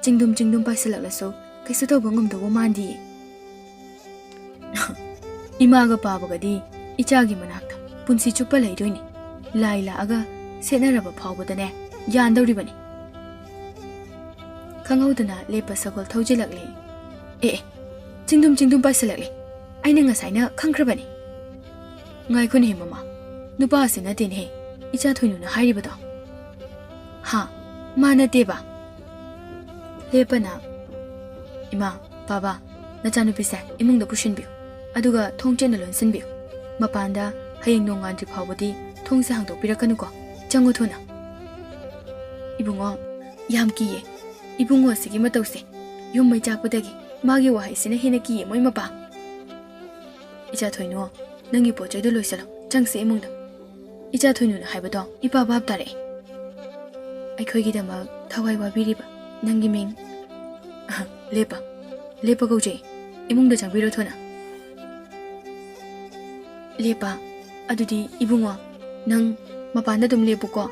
ꯆꯤꯡꯗꯨꯝ ꯆꯤꯡꯗꯨꯝ ꯄꯥꯏꯁꯤꯜꯂꯛꯂꯁꯨ ꯀꯩꯁꯨ ꯇꯧꯕ ꯉꯝꯗꯧꯕ ꯃꯥꯟꯗꯤꯌꯦ꯫" "ꯏꯃꯥꯒ ꯄꯥꯕꯒꯗꯤ ꯏꯆꯥꯒꯤ ꯃꯅꯥꯛꯇ ꯄꯨꯟꯁꯤ ꯆꯨꯞꯄ ꯂꯩꯗꯣꯏꯅꯤ꯫ ꯂꯥꯏ ꯂꯥꯛꯑꯒ ꯁꯦꯠꯅꯔꯕ ꯐꯥꯎꯕꯗꯅꯦ ꯌꯥꯟꯗꯧꯔꯤꯕꯅꯤ꯫" ꯈꯪꯍꯧꯗꯅ ꯂꯦꯞꯄ ꯁꯒꯣꯜ ꯊꯧꯖꯤꯜꯂꯛꯂꯦ꯫ "ꯑꯦ, ꯑꯦ, ꯆꯤꯡꯗꯨꯝ ꯆꯤꯡꯗꯨꯝ ꯄꯥꯏꯁꯤꯜꯂꯛꯂꯦ꯫ ꯑꯩꯅ ꯉꯁꯥꯏꯅ ꯈꯪꯈ꯭ꯔꯕꯅꯤ꯫" "ꯉꯥꯏꯈꯣꯅꯦꯍꯦ ꯃꯃꯥ, ꯅꯨꯄꯥ ꯑꯁꯤ ꯅꯠꯇꯦꯅꯦꯍꯦ ꯏꯆꯥ ꯊꯣꯏꯅꯨꯅ ꯍꯥꯏꯔꯤꯕꯗꯣ?" "ꯍꯥ, ꯃꯥ ꯅꯠꯇꯦꯕ?" ꯂꯦꯞꯄꯅ, ꯏꯃꯥ, ꯕꯥꯕꯥ, ꯅꯆꯥꯅꯨꯄꯤꯁꯦ ꯏꯃꯨꯡꯗ ꯄꯨꯁꯤꯟꯕꯤꯌꯨ꯫ ꯑꯗꯨꯒ ꯊꯣꯡ ꯆꯦꯠꯅ ꯂꯣꯟꯁꯤꯟꯕꯤꯌꯨ꯫ ꯃꯄꯥꯟꯗ ꯍꯌꯦꯡ ꯅꯣꯡꯉꯥꯟꯗ꯭ꯔꯤ ꯐꯥꯎꯕꯗꯤ ꯊꯣꯡꯁꯦ ꯍꯥꯡꯗꯣꯛꯄꯤꯔꯛꯀꯅꯨꯀꯣ꯫ ꯆꯪꯉꯨ ꯊꯨꯅ꯫ ꯏꯕꯨꯡꯉꯣ, ꯌꯥꯝ ꯀꯤꯌꯦ꯫ ꯏꯕꯨꯡꯉꯣ ꯑꯁꯤꯒꯤ ꯃꯇꯧꯁꯦ꯫ ꯌꯨꯝ ꯃꯩ ꯆꯥꯛꯄꯗꯒꯤ ꯃꯥꯒꯤ ꯋꯥꯍꯩꯁꯤꯅ ꯍꯦꯟꯅ ꯀꯤꯌꯦ ꯃꯣꯏ ꯃꯄꯥ꯫ ꯏꯆꯥ ꯊꯣꯏꯅꯨ, ꯅꯪꯒꯤ ꯄꯣꯠ ꯆꯩꯗꯨ ꯂꯣꯏꯁꯤꯜꯂꯣ, ꯆꯪꯁꯤ ꯏꯃꯨꯡꯗ꯫ ꯏꯆꯥ ꯊꯣꯏꯅꯨꯅ ꯍꯥꯏꯕꯗꯣ ꯏꯄꯥ ꯚꯥꯞ ꯇꯥꯔꯛꯑꯦ꯫ ꯑꯩꯈꯣꯏꯒꯤꯗꯃꯛ ꯊꯋꯥꯏ ꯋꯥꯕꯤꯔꯤꯕ ꯅꯪꯒꯤ ꯃꯤꯡ꯫ ꯑꯍ, ꯂꯦꯞꯄ꯫ ꯂꯦꯞꯄ ꯀꯧꯖꯩ꯫ ꯏꯃꯨꯡꯗ ꯆꯪꯕꯤꯔꯣ ꯊꯨꯅ꯫ ꯂꯦꯞꯄ꯫ ꯑꯗꯨꯗꯤ ꯏꯕꯨꯡꯉꯣ, ꯅꯪ ꯃꯄꯥꯟꯗ ꯑꯗꯨꯝ ꯂꯦꯞꯄꯨꯀꯣ꯫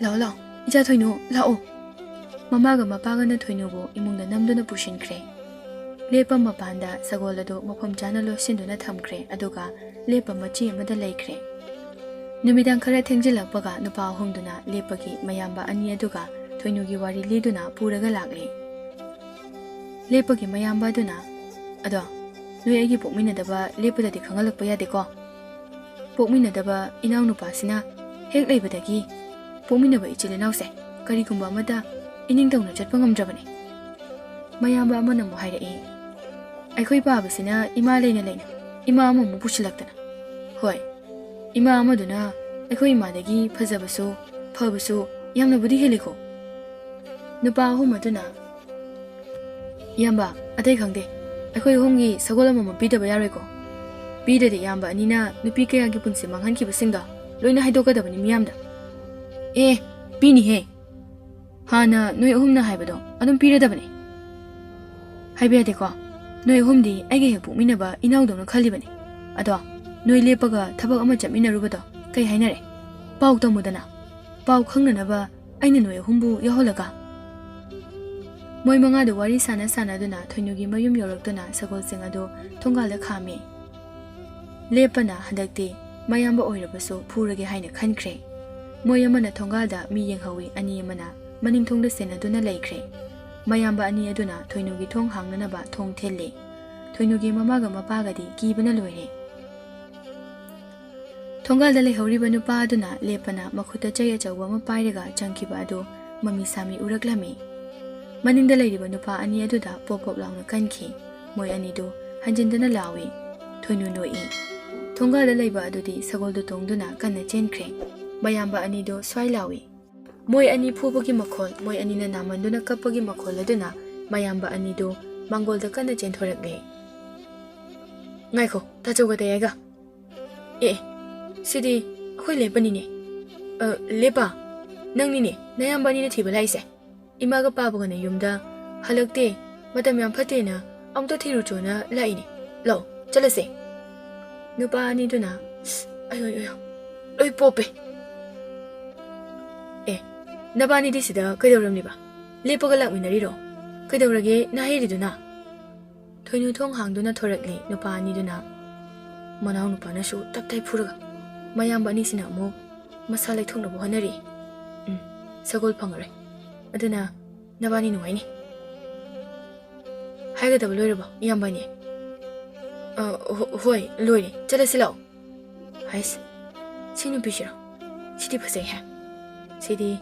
ꯂꯥꯛꯑꯣ, ꯂꯥꯛꯑꯣ꯫ ꯏꯆꯥ ꯊꯣꯏꯅꯨ, ꯂꯥꯛꯑꯣ꯫ ꯃꯃꯥꯒ ꯃꯄꯥꯒꯅ ꯊꯣꯏꯅꯨꯕꯨ ꯏꯃꯨꯡꯗ ꯅꯝꯗꯨꯅ ꯄꯨꯁꯤꯟꯈ꯭ꯔꯦ꯫ ꯂꯦꯞꯄ ꯃꯄꯥꯟꯗ ꯁꯒꯣꯜ ꯑꯗꯨ ꯃꯐꯝ ꯆꯥꯅ ꯂꯣꯠꯁꯤꯟꯗꯨꯅ ꯊꯝꯈ꯭ꯔꯦ, ꯑꯗꯨꯒ ꯂꯦꯞꯄ ꯃꯆꯤ ꯑꯃꯗ ꯂꯩꯈ꯭ꯔꯦ꯫ ꯅꯨꯃꯤꯗꯥꯡ ꯈꯔ ꯊꯦꯡꯖꯤꯜꯂꯛꯄꯒ ꯅꯨꯄꯥ ꯑꯍꯨꯝꯗꯨꯅ ꯂꯦꯞꯄꯒꯤ ꯃꯌꯥꯝꯕ ꯑꯅꯤ ꯑꯗꯨꯒ ꯊꯣꯏꯅꯨꯒꯤ ꯋꯥꯔꯤ ꯂꯤꯗꯨꯅ ꯄꯨꯔꯒ ꯂꯥꯛꯂꯦ꯫ ꯂꯦꯞꯄꯒꯤ ꯃꯌꯥꯝꯕ ꯑꯗꯨꯅ, "ꯑꯗꯣ, ꯅꯣꯏ ꯑꯩꯒꯤ ꯄꯣꯛꯃꯤꯟꯅꯗꯕ ꯂꯦꯞꯄꯗꯗꯤ ꯈꯪꯍꯜꯂꯛꯄ ꯌꯥꯗꯦꯀꯣ꯫ ꯄꯣꯛꯃꯤꯟꯅꯗꯕ ꯏꯅꯥꯎꯅꯨꯄꯥꯁꯤꯅ ꯍꯦꯛ ꯂꯩꯕꯗꯒꯤ ꯄꯣꯛꯃꯤꯟꯅꯕ ꯏꯆꯤꯜ ꯏꯅꯥꯎꯁꯦ ꯀꯔꯤꯒꯨꯝꯕ ꯑꯃꯗ ꯏꯅꯤꯡ ꯇꯧꯅ ꯆꯠꯄ ꯉꯝꯗ꯭ꯔꯕꯅꯤ꯫" ꯃꯌꯥꯝꯕ ꯑꯃꯅ ꯑꯃꯨꯛ ꯍꯥꯏꯔꯛꯏ, "ꯑꯩꯈꯣꯏ ꯄꯥꯕꯁꯤꯅ ꯏꯃꯥ ꯂꯩꯅ ꯂꯩꯅ ꯏꯃꯥ ꯑꯃꯃꯨꯛ ꯄꯨꯁꯤꯜꯂꯛꯇꯅ꯫ ꯍꯣꯏ, ꯏꯃꯥ ꯑꯃꯗꯨꯅ ꯑꯩꯈꯣꯏ ꯏꯃꯥꯗꯒꯤ ꯐꯖꯕꯁꯨ, ꯐꯕꯁꯨ ꯌꯥꯝꯅꯕꯨꯗꯤ ꯍꯦꯜꯂꯤꯀꯣ꯫" ꯅꯨꯄꯥ ꯑꯍꯨꯝ ꯑꯗꯨꯅ, "ꯏꯌꯥꯝꯕ, ꯑꯇꯩ ꯈꯪꯗꯦ, ꯑꯩꯈꯣꯏ ꯑꯍꯨꯝꯒꯤ ꯁꯒꯣꯜ ꯑꯃꯃꯝ ꯄꯤꯗꯕ ꯌꯥꯔꯣꯏꯀꯣ꯫ ꯄꯤꯗ꯭ꯔꯗꯤ ꯏꯌꯥꯝꯕ ꯑꯅꯤꯅ ꯅꯨꯄꯤ ꯀꯌꯥꯒꯤ ꯄꯨꯟꯁꯤ ꯃꯥꯡꯍꯟꯈꯤꯕꯁꯤꯡꯗꯣ ꯂꯣꯏꯅ ꯍꯥꯏꯗꯣꯛꯀꯗꯕꯅꯤ ꯃꯤꯌꯥꯝꯗ꯫" "ꯑꯦ, ꯄꯤꯅꯤꯍꯦ꯫ ꯍꯥꯟꯅ ꯅꯣꯏ ꯑꯍꯨꯝꯅ ꯍꯥꯏꯕꯗꯣ ꯑꯗꯨꯝ ꯄꯤꯔꯗꯕꯅꯤ꯫" "ꯍꯥꯏꯕ ꯌꯥꯗꯦꯀꯣ꯫ ꯅꯣꯏ ꯑꯍꯨꯝꯗꯤ ꯑꯩꯒ ꯍꯦꯛ ꯄꯣꯛꯃꯤꯟꯅꯕ ꯏꯅꯥꯎꯗꯧꯅ ꯈꯜꯂꯤꯕꯅꯤ꯫ ꯑꯗꯣ ꯅꯣꯏ ꯂꯦꯞꯄꯒ ꯊꯕꯛ ꯑꯃ ꯆꯠꯃꯤꯟꯅꯔꯨꯕꯗꯣ ꯀꯩ ꯍꯥꯏꯅꯔꯦ? ꯄꯥꯎ ꯇꯝꯃꯨꯗꯅ꯫ ꯄꯥꯎ ꯈꯪꯅꯅꯕ ꯑꯩꯅ ꯅꯣꯏ ꯑꯍꯨꯝꯕꯨ ꯌꯥꯎꯍꯜꯂꯒ꯫" ꯃꯣꯏ ꯃꯉꯥꯗꯨ ꯋꯥꯔꯤ ꯁꯥꯟꯅ ꯁꯥꯟꯅꯗꯨꯅ ꯊꯣꯏꯅꯨꯒꯤ ꯃꯌꯨꯝ ꯌꯧꯔꯛꯇꯨꯅ ꯁꯒꯣꯜꯁꯤꯡ ꯑꯗꯨ ꯊꯣꯡꯒꯥꯜꯗ ꯈꯥꯝꯃꯤ꯫ ꯂꯦꯞꯄꯅ ꯍꯟꯗꯛꯇꯤ ꯃꯌꯥꯝꯕ ꯑꯣꯏꯔꯕꯁꯨ ꯐꯨꯔꯒꯦ ꯍꯥꯏꯅ ꯈꯟꯈ꯭ꯔꯦ꯫ ꯃꯣꯏ ꯑꯃꯅ ꯊꯣꯡꯒꯥꯜꯗ ꯃꯤ ꯌꯦꯡꯍꯧꯏ, ꯑꯅꯤ ꯑꯃꯅ ꯃꯅꯤꯡ ꯊꯣꯡꯗ ꯁꯦꯟꯅꯗꯨꯅ ꯂꯩꯈ꯭ꯔꯦ꯫ ꯃꯌꯥꯝꯕ ꯑꯅꯤ ꯑꯗꯨꯅ ꯊꯣꯏꯅꯨꯒꯤ ꯊꯣꯡ ꯍꯥꯡꯅꯅꯕ ꯊꯣꯡ ꯊꯤꯜꯂꯤ꯫ ꯊꯣꯏꯅꯨꯒꯤ ꯃꯃꯥꯒ ꯃꯄꯥꯒꯗꯤ ꯀꯤꯕꯅ ꯂꯣꯏꯔꯦ꯫ ꯊꯣꯡꯒꯥꯜꯗ ꯂꯩꯍꯧꯔꯤꯕ ꯅꯨꯄꯥ ꯑꯗꯨꯅ ꯂꯦꯞꯄꯅ ꯃꯈꯨꯠꯇ ꯆꯩ ꯑꯆꯧꯕ ꯑꯃ ꯄꯥꯏꯔꯒ ꯆꯪꯈꯤꯕ ꯑꯗꯨ ꯃꯃꯤ ꯁꯥꯃꯤ ꯎꯔꯛꯂꯝꯃꯤ꯫ ꯃꯅꯤꯡꯗ ꯂꯩꯔꯤꯕ ꯅꯨꯄꯥ ꯑꯅꯤ ꯑꯗꯨꯗ ꯄꯣꯞ ꯄꯣꯞ ꯂꯥꯎꯅ ꯀꯟꯈꯤ꯫ ꯃꯣꯏ ꯑꯅꯤꯗꯨ ꯍꯟꯖꯤꯟꯗꯨꯅ ꯂꯥꯎꯏ꯫ ꯊꯣꯏꯅꯨ ꯅꯣꯛꯏ꯫ ꯊꯣꯡꯒꯥꯜꯗ ꯂꯩꯕ ꯑꯗꯨꯗꯤ ꯁꯒꯣꯜꯗꯨ ꯇꯣꯡꯗꯨꯅ ꯀꯟꯅ ꯆꯦꯟꯈ꯭ꯔꯦ꯫ ꯃꯌꯥꯝꯕ ꯑꯅꯤꯗꯨ ꯁ꯭ꯋꯥꯏ ꯂꯥꯎꯏ꯫ ꯃꯣꯏ ꯑꯅꯤ ꯐꯨꯕꯒꯤ ꯃꯈꯣꯜ, ꯃꯣꯏ ꯑꯅꯤꯅ ꯅꯥꯃꯟꯗꯨꯅ ꯀꯞꯄꯒꯤ ꯃꯈꯣꯜ ꯑꯗꯨꯅ ꯃꯌꯥꯝꯕ ꯑꯅꯤꯗꯨ ꯃꯥꯡꯒꯣꯜꯗ ꯀꯟꯅ ꯆꯦꯟꯊꯣꯔꯛꯂꯦ꯫ "ꯉꯥꯏꯈꯣ, ꯇꯥꯆꯧꯒ ꯇꯌꯥꯏꯒ꯫ ꯑꯦ, ꯑꯦ, ꯁꯤꯗꯤ ꯑꯩꯈꯣꯏ ꯂꯦꯞꯄꯅꯤꯅꯦ꯫ ꯑ, ꯂꯦꯞꯄ, ꯅꯪꯅꯤꯅꯦ ꯅꯌꯥꯝꯕ ꯑꯅꯤꯅ ꯊꯤꯕ ꯂꯥꯛꯏꯁꯦ꯫ ꯏꯃꯥꯒ ꯄꯥꯕꯒꯅ ꯌꯨꯝꯗ ꯍꯜꯂꯛꯇꯦ, ꯃꯇꯝ ꯌꯥꯝ ꯐꯠꯇꯦꯅ ꯑꯃꯨꯛꯇ ꯊꯤꯔꯨꯆꯣꯅ ꯂꯥꯛꯏꯅꯦ꯫ ꯂꯥꯛꯑꯣ, ꯆꯠꯂꯁꯦ꯫" ꯅꯨꯄꯥ ꯑꯅꯤꯗꯨꯅ, "ꯑꯌꯣ, ꯑꯌꯣ, ꯑꯌꯣ, ꯂꯣꯏ ꯄꯣꯞꯄꯦ꯫ ꯑꯦ, ꯅꯕꯥꯅꯤꯗꯤ ꯁꯤꯗ ꯀꯩꯗꯧꯔꯝꯂꯤꯕ? ꯂꯦꯞꯄꯒ ꯂꯥꯛꯃꯤꯟꯅꯔꯤꯔꯣ? ꯀꯩꯗꯧꯔꯒꯦ ꯅꯍꯩꯔꯤꯗꯨꯅ?" ꯊꯣꯏꯅꯨ ꯊꯣꯡ ꯍꯥꯡꯗꯨꯅ ꯊꯣꯔꯛꯂꯦ꯫ ꯅꯨꯄꯥ ꯑꯅꯤꯗꯨꯅ ꯃꯅꯥꯎ ꯅꯨꯄꯥꯅꯁꯨ ꯇꯞ ꯇꯥꯏ ꯐꯨꯔꯒ, ꯃꯌꯥꯝꯕ ꯑꯅꯤꯁꯤꯅ ꯑꯃꯨꯛ ꯃꯁꯥ ꯂꯩꯊꯣꯛꯅꯕ ꯍꯣꯠꯅꯔꯤ꯫ ꯎꯝ, ꯁꯒꯣꯜ ꯐꯪꯉꯔꯣꯏ꯫ ꯑꯗꯨꯅ ꯅꯕꯥꯅꯤ ꯅꯨꯡꯉꯥꯏꯅꯤ꯫ ꯍꯥꯏꯒꯗꯕ ꯂꯣꯏꯔꯕꯣ, ꯏꯌꯥꯝꯕꯅꯤ? ꯑ, ꯍꯣ-, ꯍꯣꯏ, ꯂꯣꯏꯔꯦ꯫ ꯆꯠꯂꯁꯤ ꯂꯥꯛꯑꯣ꯫ ꯍꯥꯏꯁ, ꯁꯤ ꯅꯨꯄꯤꯁꯤꯔꯣ? ꯁꯤꯗꯤ ꯐꯖꯩꯍꯦ꯫ ꯁꯤꯗꯤ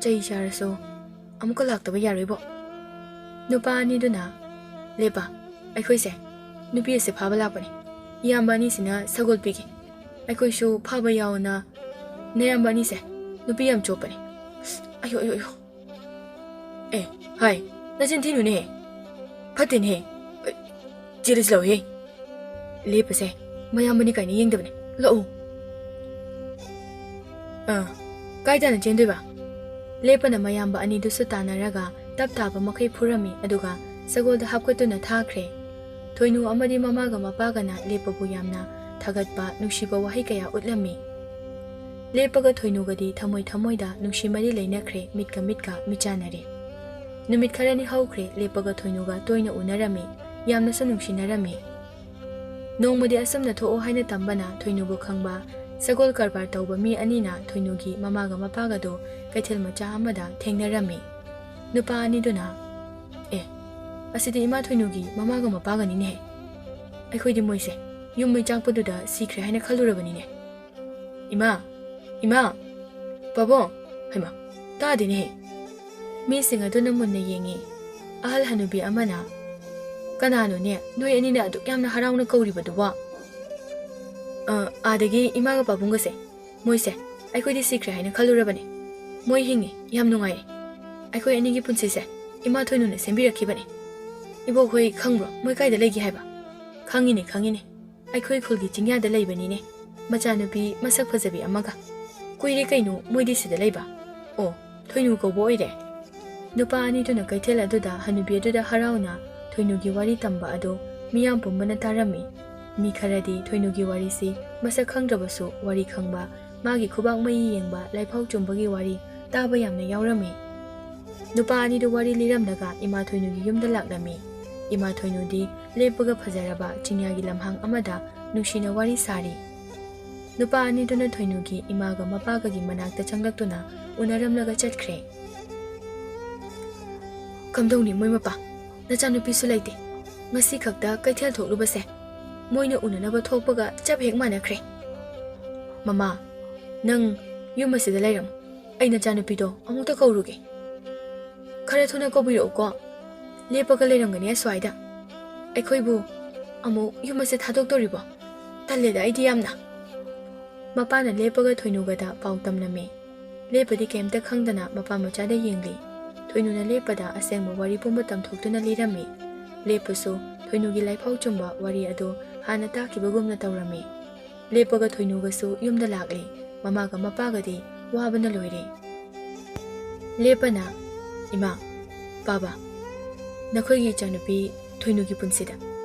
ꯆꯩ ꯆꯥꯔꯁꯨ ꯑꯃꯨꯛꯀ ꯂꯥꯛꯇꯕ ꯌꯥꯔꯣꯏꯕꯣ꯫ ꯅꯨꯄꯥ ꯑꯅꯤꯗꯨꯅ, "ꯂꯦꯞꯄ, ꯑꯩꯈꯣꯏꯁꯦ ꯅꯨꯄꯤ ꯑꯁꯦ ꯐꯥꯕ ꯂꯥꯛꯄꯅꯤ꯫ ꯏꯌꯥꯝꯕ ꯑꯅꯤꯁꯤꯅ ꯁꯒꯣꯜ ꯄꯤꯒꯦ꯫ ꯑꯩꯈꯣꯏꯁꯨ ꯐꯥꯕ ꯌꯥꯎꯅ꯫ ꯅꯌꯥꯝꯕ ꯑꯅꯤꯁꯦ ꯅꯨꯄꯤ ꯌꯥꯝ ꯆꯣꯞꯄꯅꯤ꯫" ꯑꯌꯣ, ꯑꯌꯣ, ꯑꯌꯣ꯫ ꯑꯦ, ꯍꯥꯏ, ꯅꯆꯤꯟ ꯊꯤꯅꯨꯅꯦ꯫ ꯐꯠꯇꯦꯅꯦ꯫ ꯑꯦ, ꯆꯦꯜꯂꯁꯤ ꯂꯥꯛꯑꯣꯍꯦ꯫ ꯂꯦꯞꯄꯁꯦ, ꯃꯌꯥꯝꯕꯅꯤ ꯀꯥꯏꯅ ꯌꯦꯡꯗꯕꯅꯦ꯫ ꯂꯥꯛꯑꯣ꯫ ꯑꯥ, ꯀꯥꯏꯗꯅ ꯆꯦꯟꯗꯣꯏꯕ? ꯂꯦꯞꯄꯅ ꯃꯌꯥꯝꯕ ꯑꯅꯤꯗꯨꯁꯨ ꯇꯥꯟꯅꯔꯒ ꯇꯞ ꯇꯥꯕ ꯃꯈꯩ ꯐꯨꯔꯝꯃꯤ, ꯑꯗꯨꯒ ꯁꯒꯣꯜꯗ ꯍꯥꯞꯀꯠꯇꯨꯅ ꯊꯥꯈ꯭ꯔꯦ꯫ ꯊꯣꯏꯅꯨ ꯑꯃꯗꯤ ꯃꯃꯥꯒ ꯃꯄꯥꯒꯅ ꯂꯦꯞꯄꯕꯨ ꯌꯥꯝꯅ ꯊꯥꯒꯠꯄ, ꯅꯨꯡꯁꯤꯕ ꯋꯥꯍꯩ ꯀꯌꯥ ꯎꯠꯂꯝꯃꯤ꯫ ꯂꯦꯞꯄꯒ ꯊꯣꯏꯅꯨꯒꯗꯤ ꯊꯃꯣꯏ ꯊꯃꯣꯏꯗ ꯅꯨꯡꯁꯤ ꯃꯔꯤ ꯂꯩꯅꯈ꯭ꯔꯦ, ꯃꯤꯠꯀ ꯃꯤꯠꯀ ꯃꯤꯆꯥꯟꯅꯔꯦ꯫ ꯅꯨꯃꯤꯠ ꯈꯔꯅꯤ ꯍꯧꯈ꯭ꯔꯦ, ꯂꯦꯞꯄꯒ ꯊꯣꯏꯅꯨꯒ ꯇꯣꯏꯅ ꯎꯅꯔꯝꯃꯤ, ꯌꯥꯝꯅꯁꯨ ꯅꯨꯡꯁꯤꯅꯔꯝꯃꯤ꯫ ꯅꯣꯡꯃꯗꯤ ꯑꯁꯨꯝꯅ ꯊꯣꯛꯑꯣ ꯍꯥꯏꯅ ꯇꯝꯕꯅ ꯊꯣꯏꯅꯨꯕꯨ ꯈꯪꯕ ꯁꯒꯣꯜ ꯀꯔꯕꯥꯔ ꯇꯧꯕ ꯃꯤ ꯑꯅꯤꯅ ꯊꯣꯏꯅꯨꯒꯤ ꯃꯃꯥꯒ ꯃꯄꯥꯒꯗꯨ ꯀꯩꯊꯦꯜ ꯃꯆꯥ ꯑꯃꯗ ꯊꯦꯡꯅꯔꯝꯃꯤ꯫ ꯅꯨꯄꯥ ꯑꯅꯤꯗꯨꯅ, "ꯑꯦ, ꯑꯁꯤꯗꯤ ꯏꯃꯥ ꯊꯣꯏꯅꯨꯒꯤ ꯃꯃꯥꯒ ꯃꯄꯥꯒꯅꯤꯅꯦ꯫ ꯑꯩꯈꯣꯏꯗꯤ ꯃꯣꯏꯁꯦ ꯌꯨꯝ ꯃꯩ ꯆꯥꯛꯄꯗꯨꯗ ꯁꯤꯈ꯭ꯔꯦ ꯍꯥꯏꯅ ꯈꯜꯂꯨꯔꯕꯅꯤꯅꯦ꯫ ꯏꯃꯥ, ꯏꯃꯥ, ꯄꯥꯕꯨꯡ, ꯍꯩꯃꯥ, ꯇꯥꯗꯦꯅꯦꯍꯦ꯫" ꯃꯤꯁꯤꯡ ꯑꯗꯨꯅ ꯃꯨꯟꯅ ꯌꯦꯡꯉꯤ꯫ ꯑꯍꯜ ꯍꯅꯨꯕꯤ ꯑꯃꯅ, "ꯀꯅꯥꯅꯣꯅꯦ ꯅꯣꯏ ꯑꯅꯤꯅ ꯑꯗꯨꯛ ꯌꯥꯝꯅ ꯍꯔꯥꯎꯅ ꯀꯧꯔꯤꯕꯗꯨꯕꯣ?" "ꯑ, ꯑꯥꯗꯒꯤ ꯏꯃꯥꯒ ꯄꯥꯕꯨꯡꯒꯁꯦ꯫ ꯃꯣꯏꯁꯦ ꯑꯩꯈꯣꯏꯗꯤ ꯁꯤꯈ꯭ꯔꯦ ꯍꯥꯏꯅ ꯈꯜꯂꯨꯔꯕꯅꯦ꯫ ꯃꯣꯏ ꯍꯤꯡꯉꯤ, ꯌꯥꯝ ꯅꯨꯡꯉꯥꯏꯔꯦ꯫ ꯑꯩꯈꯣꯏ ꯑꯅꯤꯒꯤ ꯄꯨꯟꯁꯤꯁꯦ ꯏꯃꯥ ꯊꯣꯏꯅꯨꯅ ꯁꯦꯝꯕꯤꯔꯛꯈꯤꯕꯅꯦ꯫ ꯏꯕꯣꯛ ꯍꯣꯏ ꯈꯪꯕ꯭ꯔꯣ? ꯃꯣꯏ ꯀꯥꯏꯗ ꯂꯩꯒꯦ ꯍꯥꯏꯕ?" "ꯈꯪꯉꯤꯅꯦ, ꯈꯪꯉꯤꯅꯦ꯫ ꯑꯩꯈꯣꯏ ꯈꯨꯜꯒꯤ ꯆꯤꯡꯌꯥꯗ ꯂꯩꯕꯅꯤꯅꯦ꯫ ꯃꯆꯥꯅꯨꯄꯤ ꯃꯁꯛ ꯐꯖꯕꯤ ꯑꯃꯒ꯫ ꯀꯨꯏꯔꯦ ꯀꯩꯅꯣ ꯃꯣꯏꯗꯤ ꯁꯤꯗ ꯂꯩꯕ꯫ ꯑꯣ, ꯊꯣꯏꯅꯨ ꯀꯧꯕ ꯑꯣꯏꯔꯦ?" ꯅꯨꯄꯥ ꯑꯅꯤꯗꯨꯅ ꯀꯩꯊꯦꯜ ꯑꯗꯨꯗ ꯍꯅꯨꯕꯤ ꯑꯗꯨꯗ ꯍꯔꯥꯎꯅ ꯊꯣꯏꯅꯨꯒꯤ ꯋꯥꯔꯤ ꯇꯝꯕ ꯑꯗꯨ ꯃꯤꯌꯥꯝ ꯄꯨꯝꯕꯅ ꯇꯥꯔꯝꯃꯤ꯫ ꯃꯤ ꯈꯔꯗꯤ ꯊꯣꯏꯅꯨꯒꯤ ꯋꯥꯔꯤꯁꯤ ꯃꯁꯛ ꯈꯪꯗ꯭ꯔꯕꯁꯨ ꯋꯥꯔꯤ ꯈꯪꯕ, ꯃꯥꯒꯤ ꯈꯨꯕꯥꯛ ꯃꯌꯤ ꯌꯦꯡꯕ ꯂꯥꯏꯐꯥꯎ ꯆꯨꯝꯕꯒꯤ ꯋꯥꯔꯤ ꯇꯥꯕ ꯌꯥꯝꯅ ꯌꯥꯎꯔꯝꯃꯤ꯫ ꯅꯨꯄꯥ ꯑꯅꯤꯗꯨ ꯋꯥꯔꯤ ꯂꯤꯔꯝꯂꯒ ꯏꯃꯥ ꯊꯣꯏꯅꯨꯒꯤ ꯌꯨꯝꯗ ꯂꯥꯛꯂꯝꯃꯤ꯫ ꯏꯃꯥ ꯊꯣꯏꯅꯨꯗꯤ ꯂꯦꯞꯄꯒ ꯐꯖꯔꯕ ꯆꯤꯡꯌꯥꯒꯤ ꯂꯝꯍꯥꯡ ꯑꯃꯗ ꯅꯨꯡꯁꯤꯅ ꯋꯥꯔꯤ ꯁꯥꯔꯤ꯫ ꯅꯨꯄꯥ ꯑꯅꯤꯗꯨꯅ ꯊꯣꯏꯅꯨꯒꯤ ꯏꯃꯥꯒ ꯃꯄꯥꯒꯒꯤ ꯃꯅꯥꯛꯇ ꯆꯪꯂꯛꯇꯨꯅ ꯎꯅꯔꯝꯂꯒ ꯆꯠꯈ꯭ꯔꯦ꯫ "ꯀꯝꯗꯧꯅꯤ ꯃꯣꯏ ꯃꯄꯥ? ꯅꯆꯥꯅꯨꯄꯤꯁꯨ ꯂꯩꯇꯦ꯫ ꯉꯁꯤ ꯈꯛꯇ ꯀꯩꯊꯦꯜ ꯊꯣꯛꯂꯨꯕꯁꯦ ꯃꯣꯏꯅ ꯎꯅꯅꯕ ꯊꯣꯛꯄꯒ ꯆꯞ ꯍꯦꯛ ꯃꯥꯟꯅꯈ꯭ꯔꯦ꯫ ꯃꯃꯥ, ꯅꯪ ꯌꯨꯝ ꯑꯁꯤꯗ ꯂꯩꯔꯝꯃꯨ꯫ ꯑꯩ ꯅꯆꯥꯅꯨꯄꯤꯗꯣ ꯑꯃꯨꯛꯇ ꯀꯧꯔꯨꯒꯦ꯫ ꯈꯔ ꯊꯨꯅ ꯀꯧꯕꯤꯔꯛꯎꯀꯣ꯫ ꯂꯦꯞꯄꯒ ꯂꯩꯔꯝꯒꯅꯤ ꯑꯁ꯭ꯋꯥꯏꯗ꯫ ꯑꯩꯈꯣꯏꯕꯨ ꯑꯃꯨꯛ ꯌꯨꯝ ꯑꯁꯦ ꯊꯥꯗꯣꯛꯇꯣꯔꯤꯕꯣ? ꯇꯜꯂꯦꯗ ꯑꯩꯗꯤ ꯌꯥꯝꯅ꯫" ꯃꯄꯥꯅ ꯂꯦꯞꯄꯒ ꯊꯣꯏꯅꯨꯒꯗ ꯄꯥꯎ ꯇꯝꯂꯝꯃꯤ꯫ ꯂꯦꯞꯄꯗꯤ ꯀꯩꯝꯇ ꯈꯪꯗꯅ ꯃꯄꯥ ꯃꯆꯥꯗ ꯌꯦꯡꯂꯤ꯫ ꯊꯣꯏꯅꯨꯅ ꯂꯦꯞꯄꯗ ꯑꯁꯦꯡꯕ ꯋꯥꯔꯤ ꯄꯨꯝꯕ ꯇꯝꯊꯣꯛꯇꯨꯅ ꯂꯤꯔꯝꯃꯤ꯫ ꯂꯦꯞꯄꯁꯨ ꯊꯣꯏꯅꯨꯒꯤ ꯂꯥꯏꯐꯥꯎ ꯆꯨꯝꯕ ꯋꯥꯔꯤ ꯑꯗꯨ ꯍꯥꯟꯅ ꯇꯥꯈꯤꯕꯒꯨꯝꯅ ꯇꯧꯔꯝꯃꯤ꯫ ꯂꯦꯞꯄꯒ ꯊꯣꯏꯅꯨꯒꯁꯨ ꯌꯨꯝꯗ ꯂꯥꯛꯂꯤ꯫ ꯃꯃꯥꯒ ꯃꯄꯥꯒꯗꯤ ꯋꯥꯕꯅ ꯂꯣꯏꯔꯦ꯫ ꯂꯦꯞꯄꯅ, "ꯏꯃꯥ, ꯄꯥꯕ, ꯅꯈꯣꯏꯒꯤ ꯏꯆꯥꯅꯨꯄꯤ ꯊꯣꯏꯅꯨꯒꯤ ꯄꯨꯟꯁꯤꯗ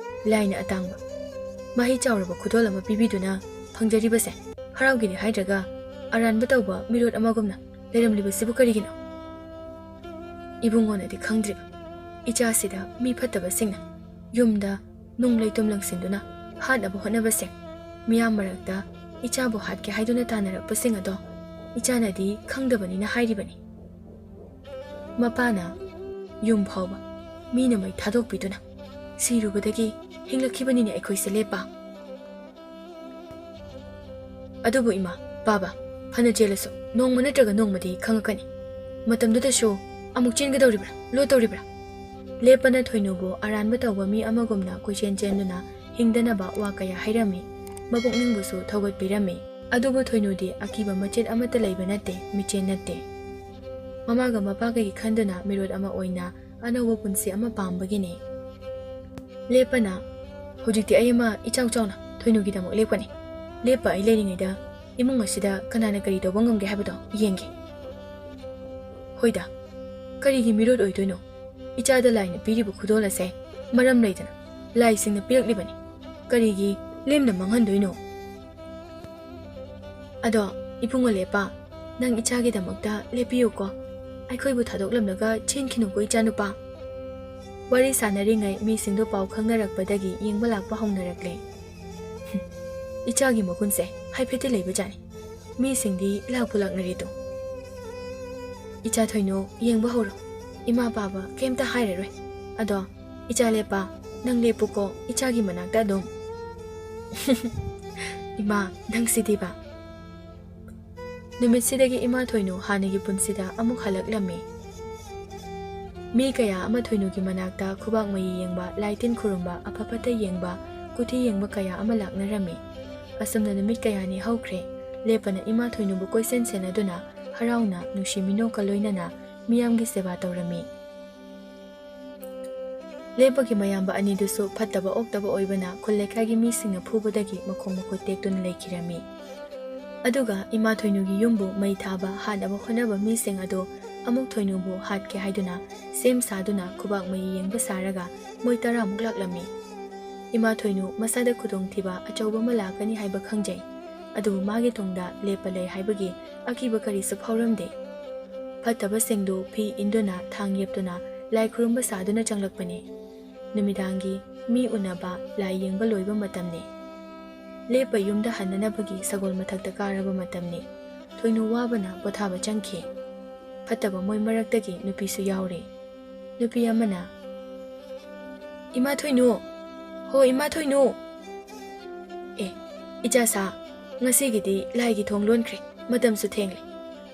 ꯂꯥꯏꯅ ꯑꯇꯥꯡꯕ ꯃꯍꯩ ꯆꯥꯎꯔꯕ ꯈꯨꯗꯣꯜ ꯑꯃ ꯄꯤꯕꯤꯗꯨꯅ ꯐꯪꯖꯔꯤꯕꯁꯦ ꯍꯔꯥꯎꯒꯦꯗꯤ ꯍꯥꯏꯗ꯭ꯔꯒ ꯑꯔꯥꯟꯕ ꯇꯧꯕ ꯃꯤꯔꯣꯠ ꯑꯃꯒꯨꯝꯅ ꯂꯩꯔꯝꯂꯤꯕꯁꯤꯕꯨ ꯀꯔꯤꯒꯤꯅꯣ?" ꯏꯕꯨꯡꯉꯣꯅꯗꯤ ꯈꯪꯗ꯭ꯔꯤꯕ ꯏꯆꯥꯁꯤꯗ ꯃꯤ ꯐꯠꯇꯕꯁꯤꯡꯅ ꯌꯨꯝꯗ ꯅꯨꯡ ꯂꯩꯇꯨꯝ ꯂꯪꯁꯤꯟꯗꯨꯅ ꯍꯥꯠꯅꯕ ꯍꯣꯠꯅꯕꯁꯦ, ꯃꯤꯌꯥꯝ ꯃꯔꯛꯇ ꯏꯆꯥꯕꯨ ꯍꯥꯠꯀꯦ ꯍꯥꯏꯗꯨꯅ ꯇꯥꯟꯅꯔꯛꯄꯁꯤꯡ ꯑꯗꯣ ꯏꯆꯥꯅꯗꯤ ꯈꯪꯗꯕꯅꯤꯅ ꯍꯥꯏꯔꯤꯕꯅꯤ꯫ ꯃꯄꯥꯅ ꯌꯨꯝ ꯐꯥꯎꯕ ꯃꯤꯅ ꯃꯩ ꯊꯥꯗꯣꯛꯄꯤꯗꯨꯅ ꯁꯤꯔꯨꯕꯗꯒꯤ ꯍꯤꯡꯂꯛꯈꯤꯕꯅꯤꯅꯦ ꯑꯩꯈꯣꯏꯁꯦ ꯂꯦꯞꯄ꯫ ꯑꯗꯨꯕꯨ ꯏꯃꯥ, ꯄꯥꯕ, ꯐꯅ ꯆꯦꯜꯂꯁꯨ ꯅꯣꯡꯃ ꯅꯠꯇ꯭ꯔꯒ ꯅꯣꯡꯃꯗꯤ ꯈꯪꯉꯛꯀꯅꯤ꯫ ꯃꯇꯝꯗꯨꯗꯁꯨ ꯑꯃꯨꯛ ꯆꯦꯟꯒꯗꯧꯔꯤꯕ꯭ꯔꯥ? ꯂꯣꯠꯇꯧꯔꯤꯕ꯭ꯔꯥ?" ꯂꯦꯞꯄꯅ ꯊꯣꯏꯅꯨꯕꯨ ꯑꯔꯥꯟꯕ ꯇꯧꯕ ꯃꯤ ꯑꯃꯒꯨꯝꯅ ꯀꯣꯏꯆꯦꯟ ꯆꯦꯟꯗꯨꯅ ꯍꯤꯡꯗꯅꯕ ꯋꯥ ꯀꯌꯥ ꯍꯥꯏꯔꯝꯃꯤ꯫ ꯃꯄꯨꯛꯅꯤꯡꯕꯨꯁꯨ ꯊꯧꯒꯠꯄꯤꯔꯝꯃꯤ꯫ ꯑꯗꯨꯕꯨ ꯊꯣꯏꯅꯨꯗꯤ ꯑꯀꯤꯕ ꯃꯆꯦꯠ ꯑꯃꯠꯇ ꯂꯩꯕ ꯅꯠꯇꯦ, ꯃꯤꯆꯦꯟ ꯅꯠꯇꯦ꯫ ꯃꯃꯥꯒ ꯃꯄꯥꯒꯒꯤ ꯈꯟꯗꯨꯅ ꯃꯤꯔꯣꯠ ꯑꯃ ꯑꯣꯏꯅ ꯑꯅꯧꯕ ꯄꯨꯟꯁꯤ ꯑꯃ ꯄꯥꯝꯕꯒꯤꯅꯤ꯫ ꯂꯦꯞꯄꯅ, "ꯍꯧꯖꯤꯛꯇꯤ ꯑꯩ ꯑꯃ ꯏꯆꯥꯎ ꯆꯥꯎꯅ ꯊꯣꯏꯅꯨꯒꯤꯗꯃꯛ ꯂꯦꯞꯀꯅꯤ꯫ ꯂꯦꯞꯄ ꯑꯩ ꯂꯩꯔꯤꯉꯩꯗ ꯏꯃꯨꯡ ꯑꯁꯤꯗ ꯀꯅꯥꯅ ꯀꯔꯤ ꯇꯧꯕ ꯉꯝꯒꯦ ꯍꯥꯏꯕꯗꯣ ꯌꯦꯡꯒꯦ꯫ ꯍꯣꯏꯗ, ꯀꯔꯤꯒꯤ ꯃꯤꯔꯣꯠ ꯑꯣꯏꯗꯣꯏꯅꯣ? ꯏꯆꯥꯗ ꯂꯥꯏꯅ ꯄꯤꯔꯤꯕ ꯈꯨꯗꯣꯜ ꯑꯁꯦ ꯃꯔꯝ ꯂꯩꯗꯅ ꯂꯥꯏꯁꯤꯡꯅ ꯄꯤꯔꯛꯂꯤꯕꯅꯤ꯫ ꯀꯔꯤꯒꯤ ꯂꯦꯝꯅ ꯃꯥꯡꯍꯟꯗꯣꯏꯅꯣ? ꯑꯗꯣ, ꯏꯕꯨꯡꯉꯣ ꯂꯦꯞꯄ, ꯅꯪ ꯏꯆꯥꯒꯤꯗꯃꯛꯇ ꯂꯦꯞꯄꯤꯌꯨꯀꯣ꯫ ꯑꯩꯈꯣꯏꯕꯨ ꯊꯥꯗꯣꯛꯂꯝꯂꯒ ꯆꯦꯟꯈꯤꯅꯨꯀꯣ, ꯏꯆꯥꯅꯨꯄꯥ꯫" ꯋꯥꯔꯤ ꯁꯥꯟꯅꯔꯤꯉꯩ ꯃꯤꯁꯤꯡꯗꯣ ꯄꯥꯎ ꯈꯪꯅꯔꯛꯄꯗꯒꯤ ꯌꯦꯡꯕ ꯂꯥꯛꯄ ꯍꯧꯅꯔꯛꯂꯦ꯫ "ꯏꯆꯥꯒꯤ ꯃꯒꯨꯟꯁꯦ ꯍꯥꯏꯐꯦꯠꯇꯤ ꯂꯩꯕꯖꯥꯠꯅꯤ꯫ ꯃꯤꯁꯤꯡꯗꯤ ꯂꯥꯛꯄꯨ ꯂꯥꯛꯅꯔꯦꯗꯣ꯫ ꯏꯆꯥ ꯊꯣꯏꯅꯨ, ꯌꯦꯡꯕ ꯍꯧꯔꯣ꯫ ꯏꯃꯥ ꯄꯥꯕ ꯀꯩꯝꯇ ꯍꯥꯏꯔꯔꯣꯏ꯫ ꯑꯗꯣ, ꯏꯆꯥ ꯂꯦꯞꯄ, ꯅꯪ ꯂꯦꯞꯄꯨꯀꯣ, ꯏꯆꯥꯒꯤ ꯃꯅꯥꯛꯇ ꯑꯗꯨꯝ꯫" "ꯏꯃꯥ, ꯅꯪꯁꯤꯗꯤꯕ꯫" ꯅꯨꯃꯤꯠꯁꯤꯗꯒꯤ ꯏꯃꯥ ꯊꯣꯏꯅꯨ ꯍꯥꯟꯅꯒꯤ ꯄꯨꯟꯁꯤꯗ ꯑꯃꯨꯛ ꯍꯜꯂꯛꯂꯝꯃꯤ꯫ ꯃꯤ ꯀꯌꯥ ꯑꯃ ꯊꯣꯏꯅꯨꯒꯤ ꯃꯅꯥꯛꯇ ꯈꯨꯕꯥꯛ ꯃꯌꯤ ꯌꯦꯡꯕ, ꯂꯥꯏ ꯇꯤꯟ ꯈꯨꯔꯨꯝꯕ, ꯑꯐ ꯐꯠꯇ ꯌꯦꯡꯕ, ꯀꯨꯊꯤ ꯌꯦꯡꯕ ꯀꯌꯥ ꯑꯃ ꯂꯥꯛꯅꯔꯝꯃꯤ꯫ ꯑꯁꯨꯝꯅ ꯅꯨꯃꯤꯠ ꯀꯌꯥꯅꯤ ꯍꯧꯈ꯭ꯔꯦ꯫ ꯂꯦꯞꯄꯅ ꯏꯃꯥ ꯊꯣꯏꯅꯨꯕꯨ ꯀꯣꯏꯁꯦꯟ ꯁꯦꯟꯅꯗꯨꯅ, ꯍꯔꯥꯎꯅ, ꯅꯨꯡꯁꯤ ꯃꯤꯅꯣꯛꯀ ꯂꯣꯏꯅꯅ ꯃꯤꯌꯥꯝꯒꯤ ꯁꯦꯕꯥ ꯇꯧꯔꯝꯃꯤ꯫ ꯂꯦꯞꯄꯒꯤ ꯃꯌꯥꯝꯕ ꯑꯅꯤꯗꯨꯁꯨ ꯐꯠꯇꯕ ꯑꯣꯛꯇꯕ ꯑꯣꯏꯕꯅ ꯈꯨꯜ ꯂꯩꯀꯥꯏꯒꯤ ꯃꯤꯁꯤꯡꯅ ꯐꯨꯕꯗꯒꯤ ꯃꯈꯣꯡ ꯃꯈꯨꯠ ꯇꯦꯛꯇꯨꯅ ꯂꯩꯈꯤꯔꯝꯃꯤ꯫ ꯑꯗꯨꯒ ꯏꯃꯥ ꯊꯣꯏꯅꯨꯒꯤ ꯌꯨꯝꯕꯨ ꯃꯩ ꯊꯥꯕ, ꯍꯥꯠꯅꯕ ꯍꯣꯠꯅꯕ ꯃꯤꯁꯤꯡ ꯑꯗꯨ ꯑꯃꯨꯛ ꯊꯣꯏꯅꯨꯕꯨ ꯍꯥꯠꯀꯦ ꯍꯥꯏꯗꯨꯅ ꯁꯦꯝ ꯁꯥꯗꯨꯅ ꯈꯨꯕꯥꯛ ꯃꯌꯤ ꯌꯦꯡꯕ ꯁꯥꯔꯒ ꯃꯣꯏ ꯇꯔꯥꯃꯨꯛ ꯂꯥꯛꯂꯝꯃꯤ꯫ ꯏꯃꯥ ꯊꯣꯏꯅꯨ ꯃꯁꯥꯗ ꯈꯨꯗꯣꯡꯊꯤꯕ ꯑꯆꯧꯕ ꯑꯃ ꯂꯥꯛꯀꯅꯤ ꯍꯥꯏꯕ ꯈꯪꯖꯩ, ꯑꯗꯨꯕꯨ ꯃꯥꯒꯤ ꯇꯨꯡꯗ ꯂꯦꯞꯄ ꯂꯩ ꯍꯥꯏꯕꯒꯤ ꯑꯀꯤꯕ ꯀꯔꯤꯁꯨ ꯐꯥꯎꯔꯝꯗꯦ꯫ ꯐꯠꯇꯕꯁꯤꯡꯗꯨ ꯐꯤ ꯏꯟꯗꯨꯅ, ꯊꯥꯡ ꯌꯦꯞꯇꯨꯅ, ꯂꯥꯏ ꯈꯨꯔꯨꯝꯕ ꯁꯥꯗꯨꯅ ꯆꯪꯂꯛꯄꯅꯤ꯫ ꯅꯨꯃꯤꯗꯥꯡꯒꯤ ꯃꯤ ꯎꯅꯕ, ꯂꯥꯏ ꯌꯦꯡꯕ ꯂꯣꯏꯕ ꯃꯇꯝꯅꯤ꯫ ꯂꯦꯞꯄ ꯌꯨꯝꯗ ꯍꯟꯅꯅꯕꯒꯤ ꯁꯒꯣꯜ ꯃꯊꯛꯇ ꯀꯥꯔꯕ ꯃꯇꯝꯅꯤ꯫ ꯊꯣꯏꯅꯨ ꯋꯥꯕꯅ ꯄꯣꯊꯥꯕ ꯆꯪꯈꯤ꯫ ꯐꯠꯇꯕ ꯃꯣꯏ ꯃꯔꯛꯇꯒꯤ ꯅꯨꯄꯤꯁꯨ ꯌꯥꯎꯔꯤ꯫ ꯅꯨꯄꯤ ꯑꯃꯅ, "ꯏꯃꯥ ꯊꯣꯏꯅꯨ! ꯍꯣ, ꯏꯃꯥ ꯊꯣꯏꯅꯨ!" "ꯑꯦ, ꯏꯆꯥ ꯁꯥ, ꯉꯁꯤꯒꯤꯗꯤ ꯂꯥꯏꯒꯤ ꯊꯣꯡ ꯂꯣꯟꯈ꯭ꯔꯦ, ꯃꯇꯝꯁꯨ ꯊꯦꯡꯂꯦ꯫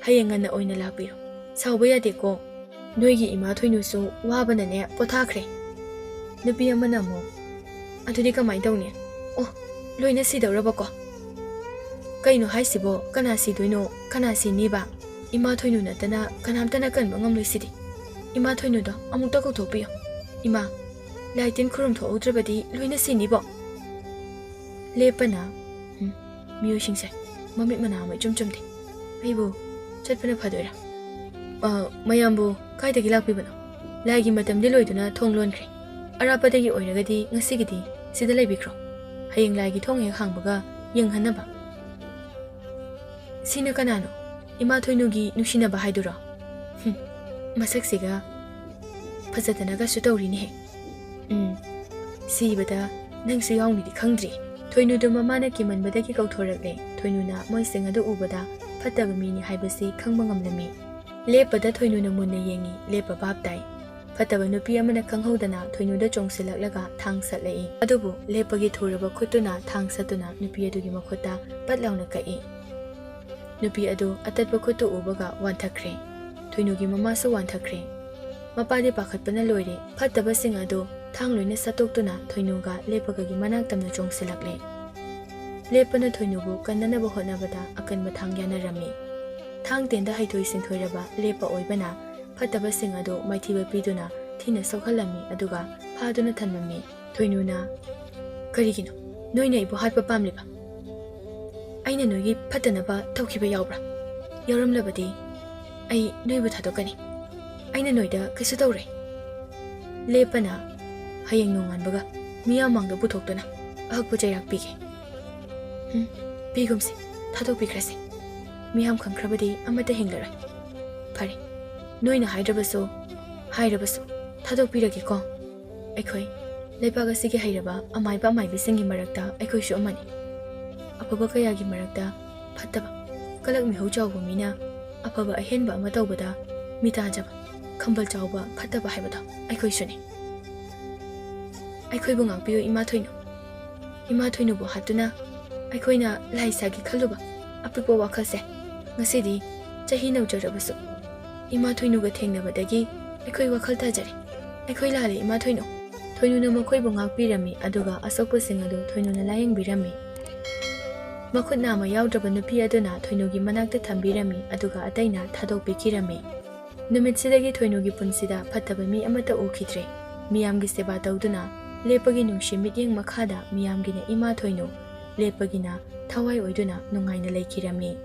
ꯍꯌꯦꯡ ꯉꯟꯅ ꯑꯣꯏꯅ ꯂꯥꯛꯄꯤꯔꯣ꯫ ꯁꯥꯎꯕ ꯌꯥꯗꯦꯀꯣ꯫" ꯅꯣꯏꯒꯤ ꯏꯃꯥ ꯊꯣꯏꯅꯨꯁꯨ ꯋꯥꯕꯅꯅꯦ ꯄꯣꯊꯥꯈ꯭ꯔꯦ꯫ ꯅꯨꯄꯤ ꯑꯃꯅ ꯑꯃꯨꯛ, "ꯑꯗꯨꯗꯤ ꯀꯃꯥꯏꯅ ꯇꯧꯅꯤ? ꯑꯣ, ꯂꯣꯏꯅ ꯁꯤꯗꯧꯔꯕꯀꯣ? ꯀꯩꯅꯣ ꯍꯥꯏꯁꯤꯕꯣ? ꯀꯅꯥ ꯁꯤꯗꯣꯏꯅꯣ? ꯀꯅꯥ ꯁꯤꯅꯤꯕ? ꯏꯃꯥ ꯊꯣꯏꯅꯨ ꯅꯠꯇꯅ ꯀꯅꯥꯝꯇꯅ ꯀꯟꯕ ꯉꯝꯂꯣꯏ ꯁꯤꯗꯤ꯫ ꯏꯃꯥ ꯊꯣꯏꯅꯨꯗꯣ ꯑꯃꯨꯛꯇ ꯀꯧꯊꯣꯛꯄꯤꯌꯣ꯫ ꯏꯃꯥ, ꯂꯥꯏ ꯇꯤꯟ ꯈꯨꯔꯨꯝ ꯊꯣꯛꯍꯧꯗ꯭ꯔꯕꯗꯤ ꯂꯣꯏꯅ ꯁꯤꯅꯤꯕꯣ꯫" ꯂꯦꯞꯄꯅ, "ꯎꯝ, ꯃꯤꯑꯣꯏꯁꯤꯡꯁꯦ ꯃꯃꯤꯠ ꯃꯅꯥ ꯑꯃ ꯏꯆꯨꯝ ꯆꯨꯝꯗꯦ꯫ ꯑꯩꯕꯨ ꯆꯠꯄꯅ ꯐꯗꯣꯏꯔꯥ? ꯑ, ꯃꯌꯥꯝꯕꯨ ꯀꯥꯏꯗꯒꯤ ꯂꯥꯛꯄꯤꯕꯅꯣ? ꯂꯥꯏꯒꯤ ꯃꯇꯝꯗꯤ ꯂꯣꯏꯗꯨꯅ ꯊꯣꯡ ꯂꯣꯟꯈ꯭ꯔꯦ꯫ ꯑꯔꯥꯞꯄꯗꯒꯤ ꯑꯣꯏꯔꯒꯗꯤ ꯉꯁꯤꯒꯤꯗꯤ ꯁꯤꯗ ꯂꯩꯕꯤꯈ꯭ꯔꯣ꯫ ꯍꯌꯦꯡ ꯂꯥꯏꯒꯤ ꯊꯣꯡ ꯍꯦꯛ ꯍꯥꯡꯕꯒ ꯌꯦꯡꯍꯟꯅꯕ꯫" "ꯁꯤꯅ ꯀꯅꯥꯅꯣ? ꯏꯃꯥ ꯊꯣꯏꯅꯨꯒꯤ ꯅꯨꯡꯁꯤꯅꯕ ꯍꯥꯏꯗꯨꯔꯣ? ꯍꯨꯝ, ꯃꯁꯛꯁꯤꯒ ꯐꯖꯗꯅꯒꯁꯨ ꯇꯧꯔꯤꯅꯦꯍꯦ꯫ ꯎꯝ, ꯁꯤꯕꯗ ꯅꯪꯁꯨ ꯌꯥꯎꯅꯤꯗꯤ ꯈꯪꯗ꯭ꯔꯤ꯫" ꯊꯣꯏꯅꯨꯗꯨ ꯃꯃꯥꯅ ꯀꯤꯃꯟꯕꯗꯒꯤ ꯀꯧꯊꯣꯔꯛꯂꯦ꯫ ꯊꯣꯏꯅꯨꯅ ꯃꯣꯏꯁꯤꯡ ꯑꯗꯨ ꯎꯕꯗ ꯐꯠꯇꯕ ꯃꯤꯅꯤ ꯍꯥꯏꯕꯁꯤ ꯈꯪꯕ ꯉꯝꯂꯝꯃꯤ꯫ ꯂꯦꯞꯄꯗ ꯊꯣꯏꯅꯨꯅ ꯃꯨꯟꯅ ꯌꯦꯡꯉꯤ꯫ ꯂꯦꯞꯄ ꯚꯥꯞ ꯇꯥꯏ꯫ ꯐꯠꯇꯕ ꯅꯨꯄꯤ ꯑꯃꯅ ꯈꯪꯍꯧꯗꯅ ꯊꯣꯏꯅꯨꯗ ꯆꯣꯡꯁꯤꯜꯂꯛꯂꯒ ꯊꯥꯡ ꯁꯠꯂꯛꯏ꯫ ꯑꯗꯨꯕꯨ ꯂꯦꯞꯄꯒꯤ ꯊꯨꯔꯕ ꯈꯨꯠꯇꯨꯅ ꯊꯥꯡ ꯁꯠꯇꯨꯅ ꯅꯨꯄꯤ ꯑꯗꯨꯒꯤ ꯃꯈꯨꯠꯇ ꯄꯠ ꯂꯥꯎꯅ ꯀꯛꯏ꯫ ꯅꯨꯄꯤ ꯑꯗꯨ ꯑꯇꯠꯄ ꯈꯨꯠꯇꯨ ꯎꯕꯒ ꯋꯥꯟꯊꯈ꯭ꯔꯦ꯫ ꯊꯣꯏꯅꯨꯒꯤ ꯃꯃꯥꯁꯨ ꯋꯥꯟꯊꯈ꯭ꯔꯦ꯫ ꯃꯄꯥꯗꯤ ꯄꯥꯈꯠꯄꯅ ꯂꯣꯏꯔꯦ꯫ ꯐꯠꯇꯕꯁꯤꯡ ꯑꯗꯨ ꯊꯥꯡ ꯂꯣꯏꯅ ꯁꯠꯇꯣꯛꯇꯨꯅ ꯊꯣꯏꯅꯨꯒ ꯂꯦꯞꯄꯒꯒꯤ ꯃꯅꯥꯛ ꯇꯝꯅ ꯆꯣꯡꯁꯤꯜꯂꯛꯂꯦ꯫ ꯂꯦꯞꯄꯅ ꯊꯣꯏꯅꯨꯕꯨ ꯀꯟꯅꯅꯕ ꯍꯣꯠꯅꯕꯗ ꯑꯀꯟꯕ ꯊꯥꯡ ꯌꯥꯅꯔꯝꯃꯤ꯫ ꯊꯥꯡ ꯇꯦꯟꯗ ꯍꯩꯊꯣꯏ ꯁꯤꯡꯊꯣꯏꯔꯕ ꯂꯦꯞꯄ ꯑꯣꯏꯕꯅ ꯐꯠꯇꯕꯁꯤꯡ ꯑꯗꯨ ꯃꯥꯏꯊꯤꯕ ꯄꯤꯗꯨꯅ ꯊꯤꯅ ꯁꯣꯛꯍꯜꯂꯝꯃꯤ, ꯑꯗꯨꯒ ꯐꯥꯗꯨꯅ ꯊꯝꯂꯝꯃꯤ꯫ ꯊꯣꯏꯅꯨꯅ, "ꯀꯔꯤꯒꯤꯅꯣ ꯅꯣꯏꯅ ꯑꯩꯕꯨ ꯍꯥꯠꯄ ꯄꯥꯝꯂꯤꯕ? ꯑꯩꯅ ꯅꯣꯏꯒꯤ ꯐꯠꯇꯅꯕ ꯇꯧꯈꯤꯕ ꯌꯥꯎꯕ꯭ꯔꯥ? ꯌꯥꯎꯔꯝꯂꯕꯗꯤ ꯑꯩ ꯅꯣꯏꯕꯨ ꯊꯥꯗꯣꯛꯀꯅꯤ꯫ ꯑꯩꯅ ꯅꯣꯏꯗ ꯀꯩꯁꯨ ꯇꯧꯔꯣꯏ꯫" ꯂꯦꯞꯄꯅ, "ꯍꯌꯦꯡ ꯅꯣꯡꯉꯥꯟꯕꯒ ꯃꯤꯌꯥꯝ ꯃꯥꯡꯗ ꯄꯨꯊꯣꯛꯇꯨꯅ ꯑꯍꯛꯄ ꯆꯩꯔꯥꯛ ꯄꯤꯒꯦ꯫" "ꯎꯝ, ꯄꯤꯒꯨꯝꯁꯦ, ꯊꯥꯗꯣꯛꯄꯤꯈ꯭ꯔꯁꯦ꯫ ꯃꯤꯌꯥꯝ ꯈꯪꯈ꯭ꯔꯕꯗꯤ ꯑꯃꯠꯇ ꯍꯤꯡꯂꯔꯣꯏ꯫ ꯐꯔꯦ, ꯅꯣꯏꯅ ꯍꯥꯏꯗ꯭ꯔꯕꯁꯨ, ꯍꯥꯏꯔꯕꯁꯨ ꯊꯥꯗꯣꯛꯄꯤꯔꯒꯦꯀꯣ꯫ ꯑꯩꯈꯣꯏ ꯂꯩꯕꯥꯛ ꯑꯁꯤꯒꯤ ꯍꯩꯔꯕ ꯑꯃꯥꯏꯕ ꯑꯃꯥꯏꯕꯤꯁꯤꯡꯒꯤ ꯃꯔꯛꯇ ꯑꯩꯈꯣꯏꯁꯨ ꯑꯃꯅꯤ꯫ ꯑꯐꯕ ꯀꯌꯥꯒꯤ ꯃꯔꯛꯇ ꯐꯠꯇꯕ, ꯀꯂꯛ ꯃꯤꯍꯧ ꯆꯥꯎꯕ ꯃꯤꯅ ꯑꯐꯕ ꯑꯍꯦꯟꯕ ꯑꯃ ꯇꯧꯕꯗ ꯃꯤꯇꯥꯖꯕ, ꯈꯝꯕꯜ ꯆꯥꯎꯕ ꯐꯠꯇꯕ ꯍꯥꯏꯕꯗꯣ ꯑꯩꯈꯣꯏꯁꯨꯅꯤ꯫ ꯑꯩꯈꯣꯏꯕꯨ ꯉꯥꯛꯄꯤꯌꯨ ꯏꯃꯥ ꯊꯣꯏꯅꯨ꯫ ꯏꯃꯥ ꯊꯣꯏꯅꯨꯕꯨ ꯍꯥꯠꯇꯨꯅ ꯑꯩꯈꯣꯏꯅ ꯂꯥꯏ ꯁꯥꯒꯦ ꯈꯜꯂꯨꯕ ꯑꯄꯤꯛꯄ ꯋꯥꯈꯜꯁꯦ ꯉꯁꯤꯗꯤ ꯆꯍꯤ ꯅꯧꯖꯔꯕꯁꯨ "ꯏꯃꯥ ꯊꯣꯏꯅꯨꯒ ꯊꯦꯡꯅꯕꯗꯒꯤ ꯑꯩꯈꯣꯏ ꯋꯥꯈꯜ ꯇꯥꯖꯔꯦ꯫ ꯑꯩꯈꯣꯏ ꯂꯥꯜꯂꯦ, ꯏꯃꯥ ꯊꯣꯏꯅꯨ꯫" ꯊꯣꯏꯅꯨꯅ ꯃꯈꯣꯏꯕꯨ ꯉꯥꯛꯄꯤꯔꯝꯃꯤ, ꯑꯗꯨꯒ ꯑꯁꯣꯛꯄꯁꯤꯡ ꯑꯗꯨ ꯊꯣꯏꯅꯨꯅ ꯂꯥꯌꯦꯡꯕꯤꯔꯝꯃꯤ꯫ ꯃꯈꯨꯠ ꯅꯥꯝꯃ ꯌꯥꯎꯗ꯭ꯔꯕ ꯅꯨꯄꯤ ꯑꯗꯨꯅ ꯊꯣꯏꯅꯨꯒꯤ ꯃꯅꯥꯛꯇ ꯊꯝꯕꯤꯔꯝꯃꯤ, ꯑꯗꯨꯒ ꯑꯇꯩꯅ ꯊꯥꯗꯣꯛꯄꯤꯈꯤꯔꯝꯃꯤ꯫ ꯅꯨꯃꯤꯠꯁꯤꯗꯒꯤ ꯊꯣꯏꯅꯨꯒꯤ ꯄꯨꯟꯁꯤꯗ ꯐꯠꯇꯕ ꯃꯤ ꯑꯃꯠꯇ ꯎꯈꯤꯗ꯭ꯔꯦ꯫ ꯃꯤꯌꯥꯝꯒꯤ ꯁꯦꯕꯥ ꯇꯧꯗꯨꯅ ꯂꯦꯞꯄꯒꯤ ꯅꯨꯡꯁꯤ ꯃꯤꯠꯌꯦꯡ ꯃꯈꯥꯗ ꯃꯤꯌꯥꯝꯒꯤꯅ ꯏꯃꯥ ꯊꯣꯏꯅꯨ, ꯂꯦꯞꯄꯒꯤꯅ ꯊꯋꯥꯏ ꯑꯣꯏꯗꯨꯅ ꯅꯨꯡꯉꯥꯏꯅ ꯂꯩꯈꯤꯔꯝꯃꯤ꯫